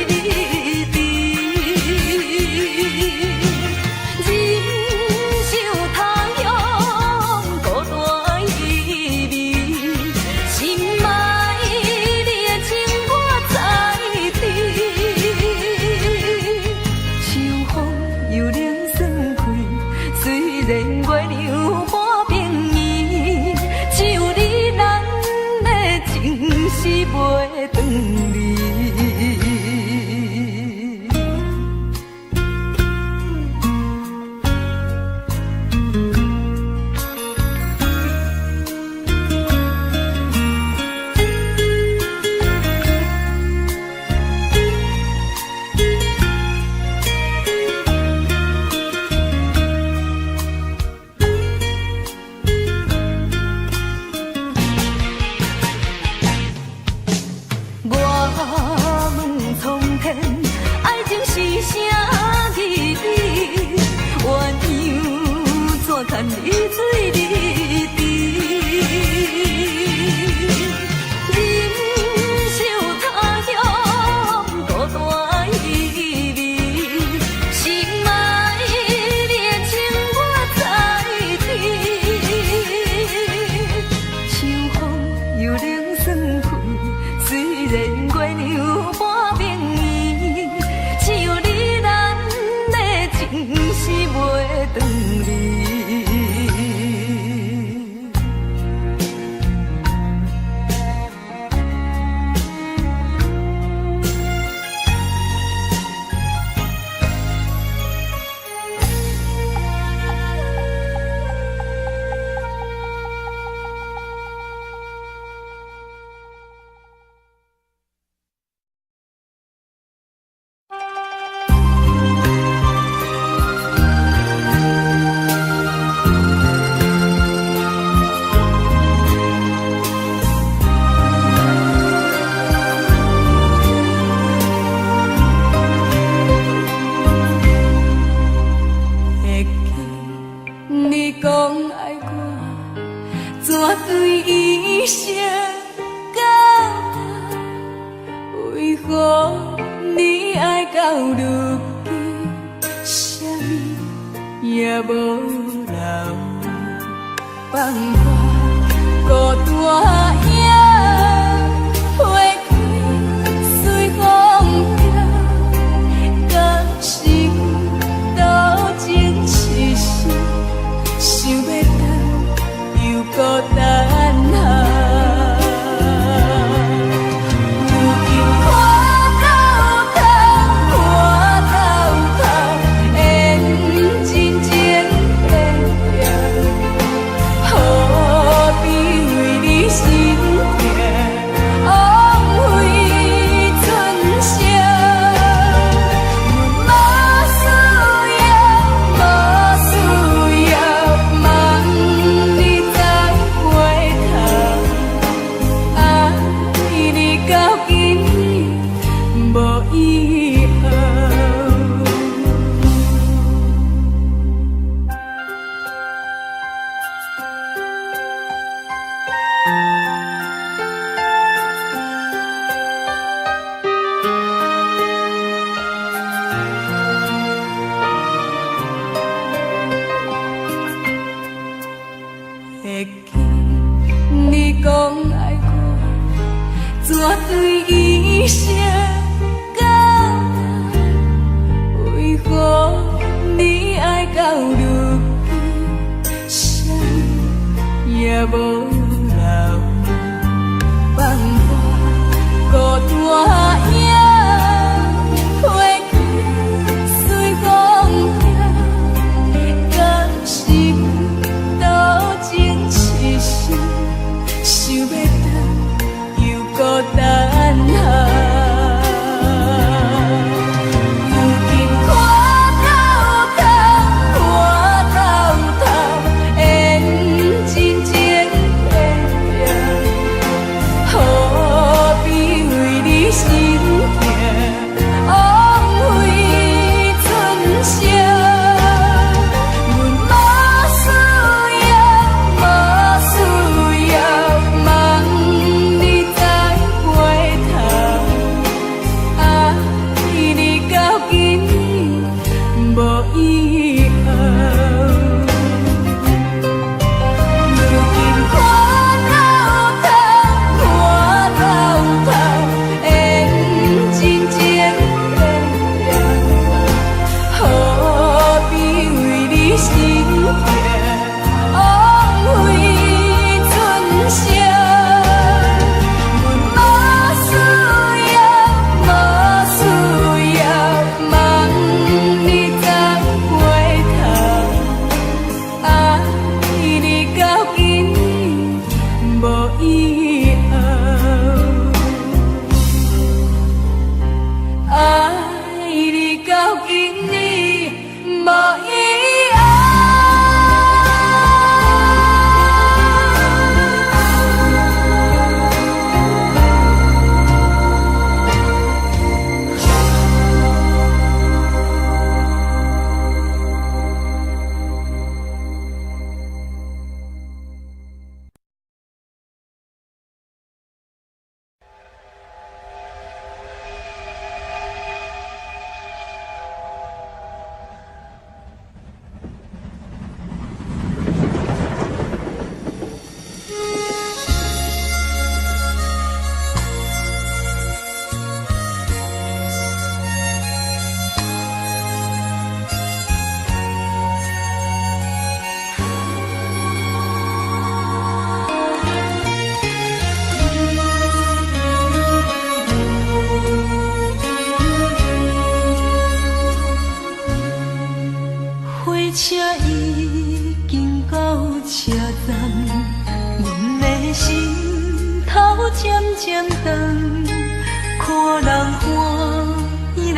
你甜？人生他乡孤单依味，深爱你的情我在知。秋風又冷算開，雖然月亮半邊圓，只有你咱的情是袂斷離。我問蒼天，愛情是啥意義？鸳鸯怎堪你醉你甜？人生他鄉孤單依味，深愛你的情我在知。秋風又冷算開，雖然月亮半邊圓，只有你咱的情是袂斷離。會記你講愛我，怎對一生到老？為何你愛到如今，啥物也無留？放我孤單影，花開隨風飄，敢是多情痴心，想欲轉又閣等候。如今看到空，看到空，緣真情變了，何必為你心痛，枉費春宵。無需要，無需要，望你再回頭。愛你到今日無以後。會記你講愛我，怎對一生到老？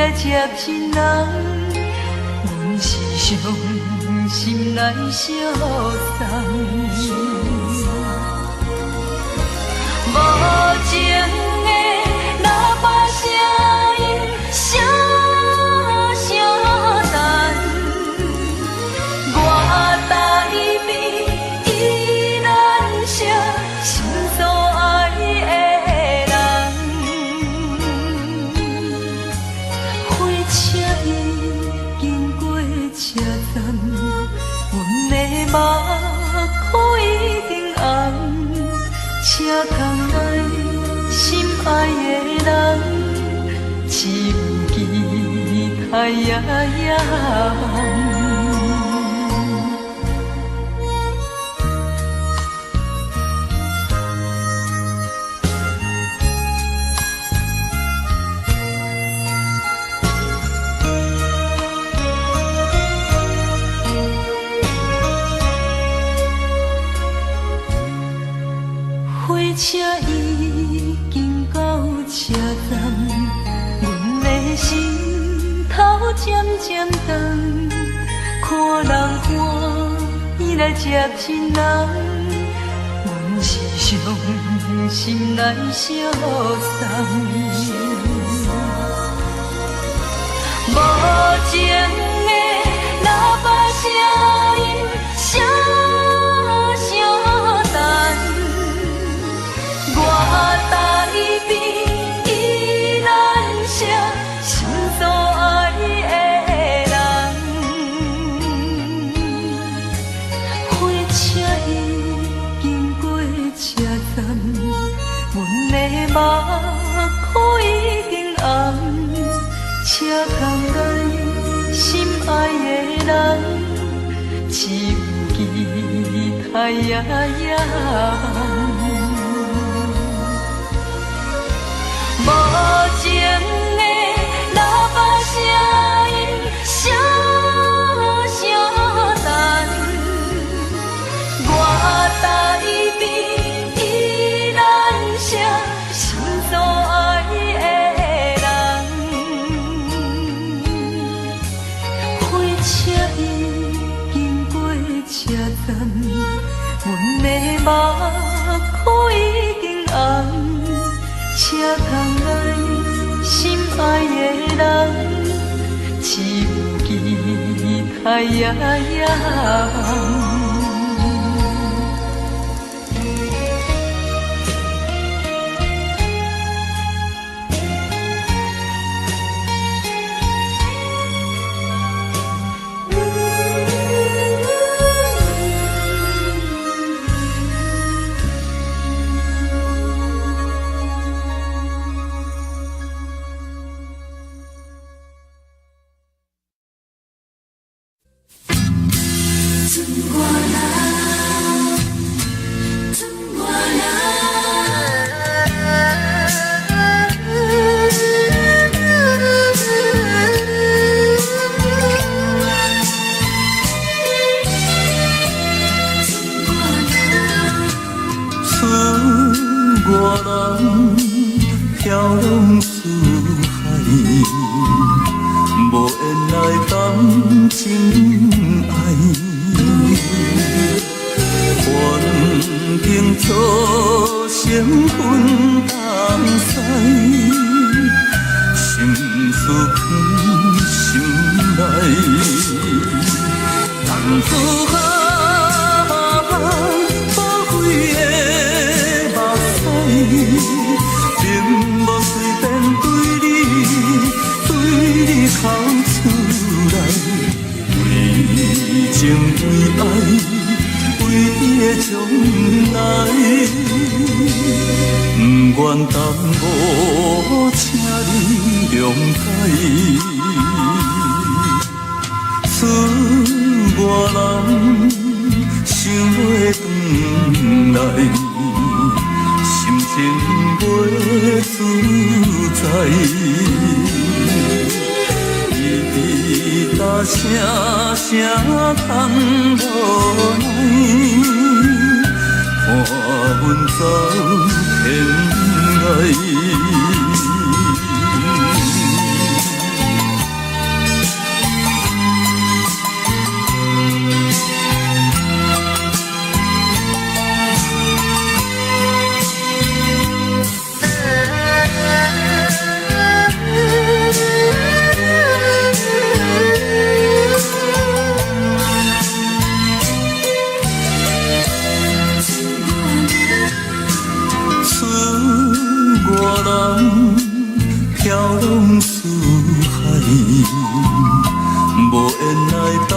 來接親人，阮是傷心來相送。無情的喇叭聲音，聲聲等，我台邊依然惜心所愛的人。火車已經過車站，阮的目眶已經紅。車窗內心愛的人，只有期待夜夜梦。火車已經到車站，阮的心頭漸漸重，看人歡喜來接親人，阮是傷心來相送。無情的喇叭聲音，聲聲等，我台邊依然惜心所愛的人。火車已經過車站，阮的目眶已經紅。車窗內心愛的人，只有期待夜夜梦。無情的喇叭聲音，聲聲等，我台邊依然惜心所愛的人。火車已經過車站，阮的目眶已經紅。車窗內心愛的人，只有期待夜夜梦。剩我人飘浪四海，无缘来谈情爱。环境造成分东西，心事藏心内。男子汉，宝贵的目屎，并无随便对你，对你哭出来。为情为爱，为你的将来，不愿耽误，请你谅解。剩我人想欲转来，心情袂自在。滴答声声淌落来，伴阮走天涯。無緣來談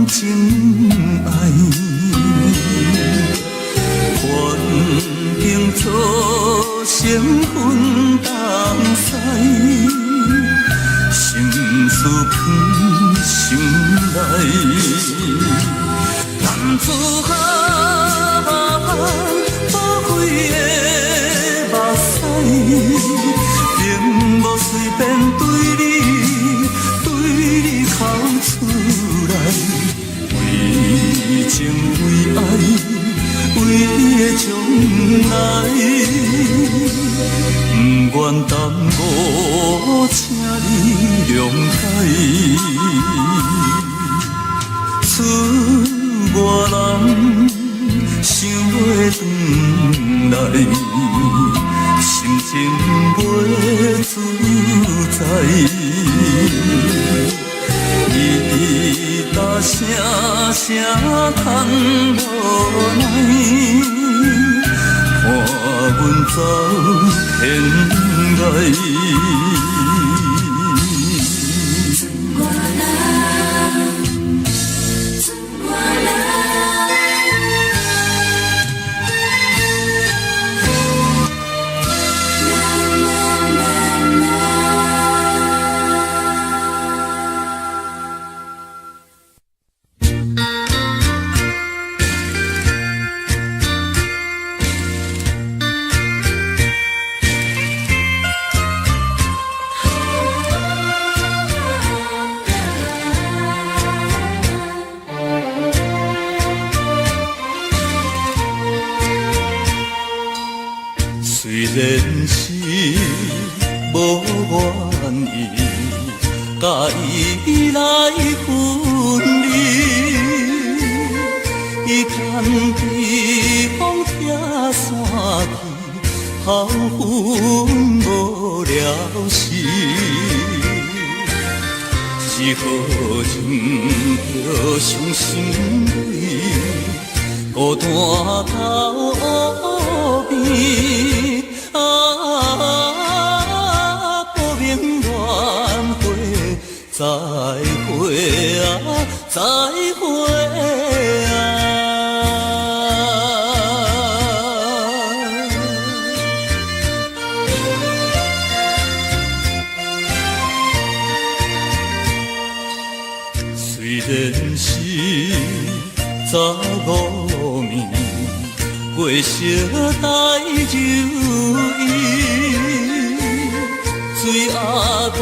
情愛，環境造成分東西，心事藏心內。男子漢寶貴的目屎，並無隨便對你哭出來，為情為愛，為你的將來，不願耽誤，請你諒解。出外人想欲轉來，心情袂自在。伊搭聲聲叹無奈，看阮走天涯。我人，我人。雖然是無願意，佮伊來分離，伊牽起風拆散去，後分無了時，只好忍著傷心淚，孤單到湖邊。啊，不明戀會，再會啊，再會啊。雖然是十五暝，過小帶酒意，水鸭蛋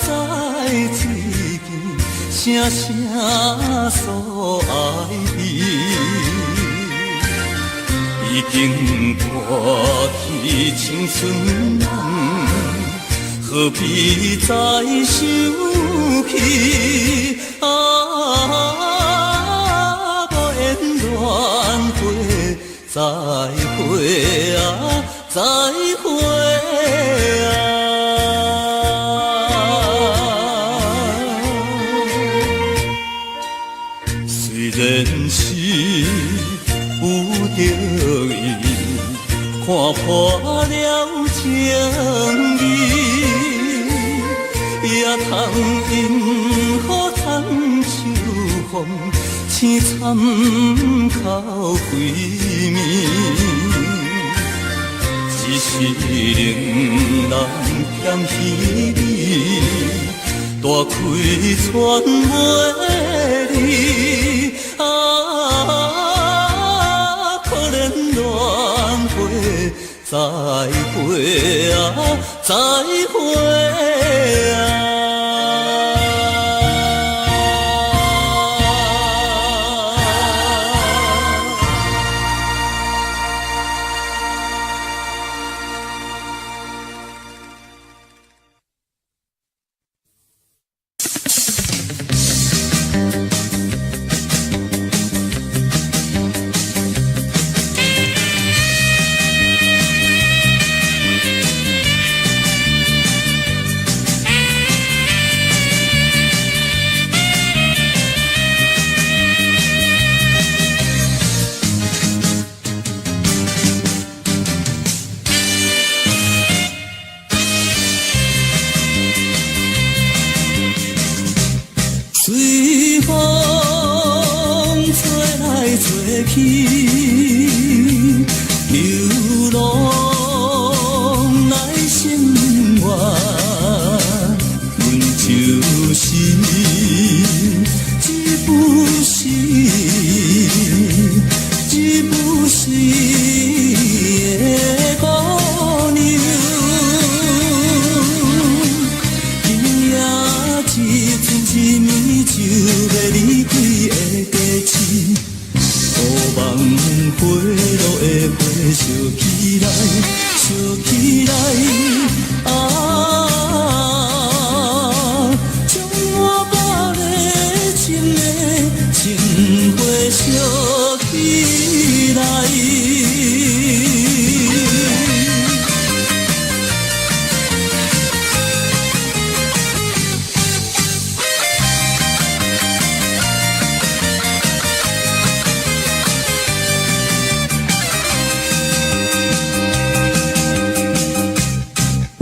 才知水边，声声诉爱意。已經過去青春夢，何必再想起？啊，無緣戀會，再會啊，再會啊。雖然是有著伊，看破了情義，也通陰雨通秋風，凄慘哭毀滅。只是令人嫌稀微，大開傳袂離。啊，可憐戀會，再會啊，再會啊。去，流浪來生活，阮就是這不是，這不是的姑娘。今夜一陣一暝就欲離開的街市，烏夢花落的花燒起來，燒起來，啊！將我百个情的情花燒起來。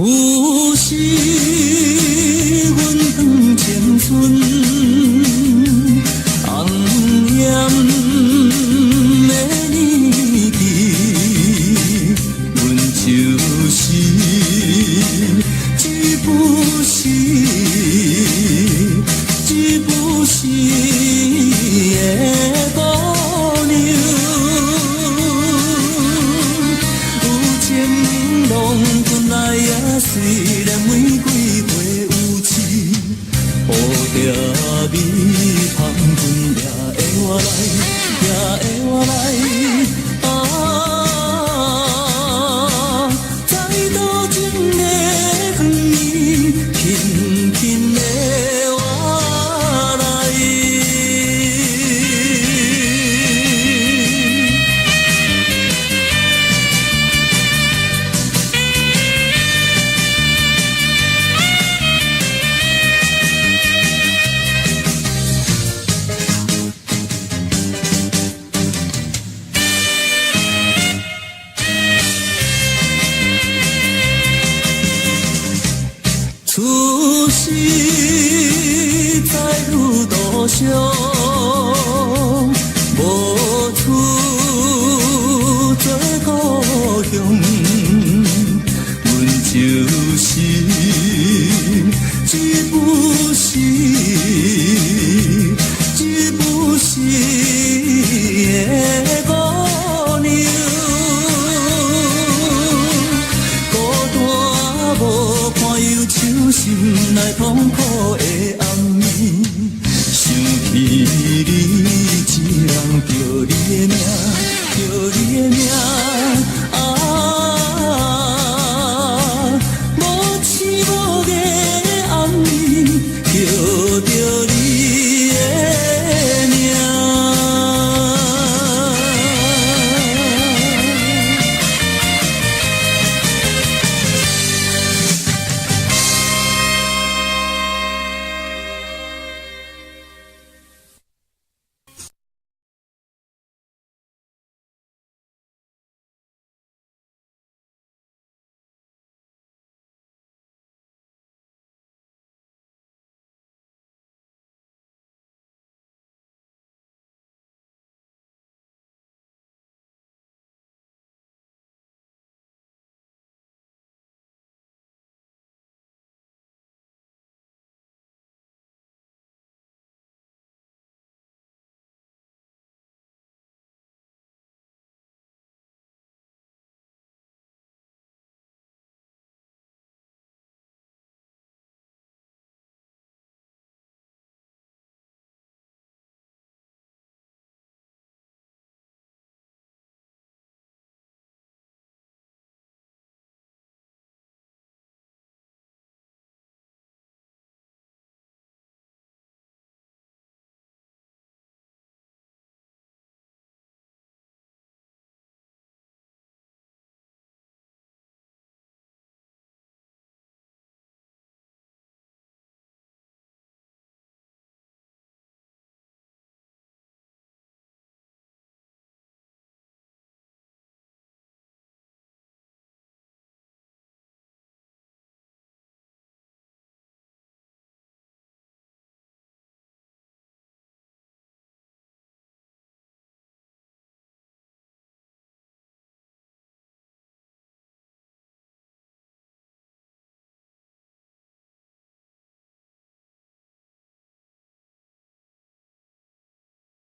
有時阮當青春，紅艷的年紀，阮就是這不是，這不是的姑娘。有情郎君來也雖然玫瑰花有刺，蝴蝶蜜香粉也會活來，也會活來。啊！在多情的園輕輕的活來。此時在路途上，無處做故鄉，阮就是這不是，這不是的姑娘。孤單無伴憂愁，心內痛苦的暗。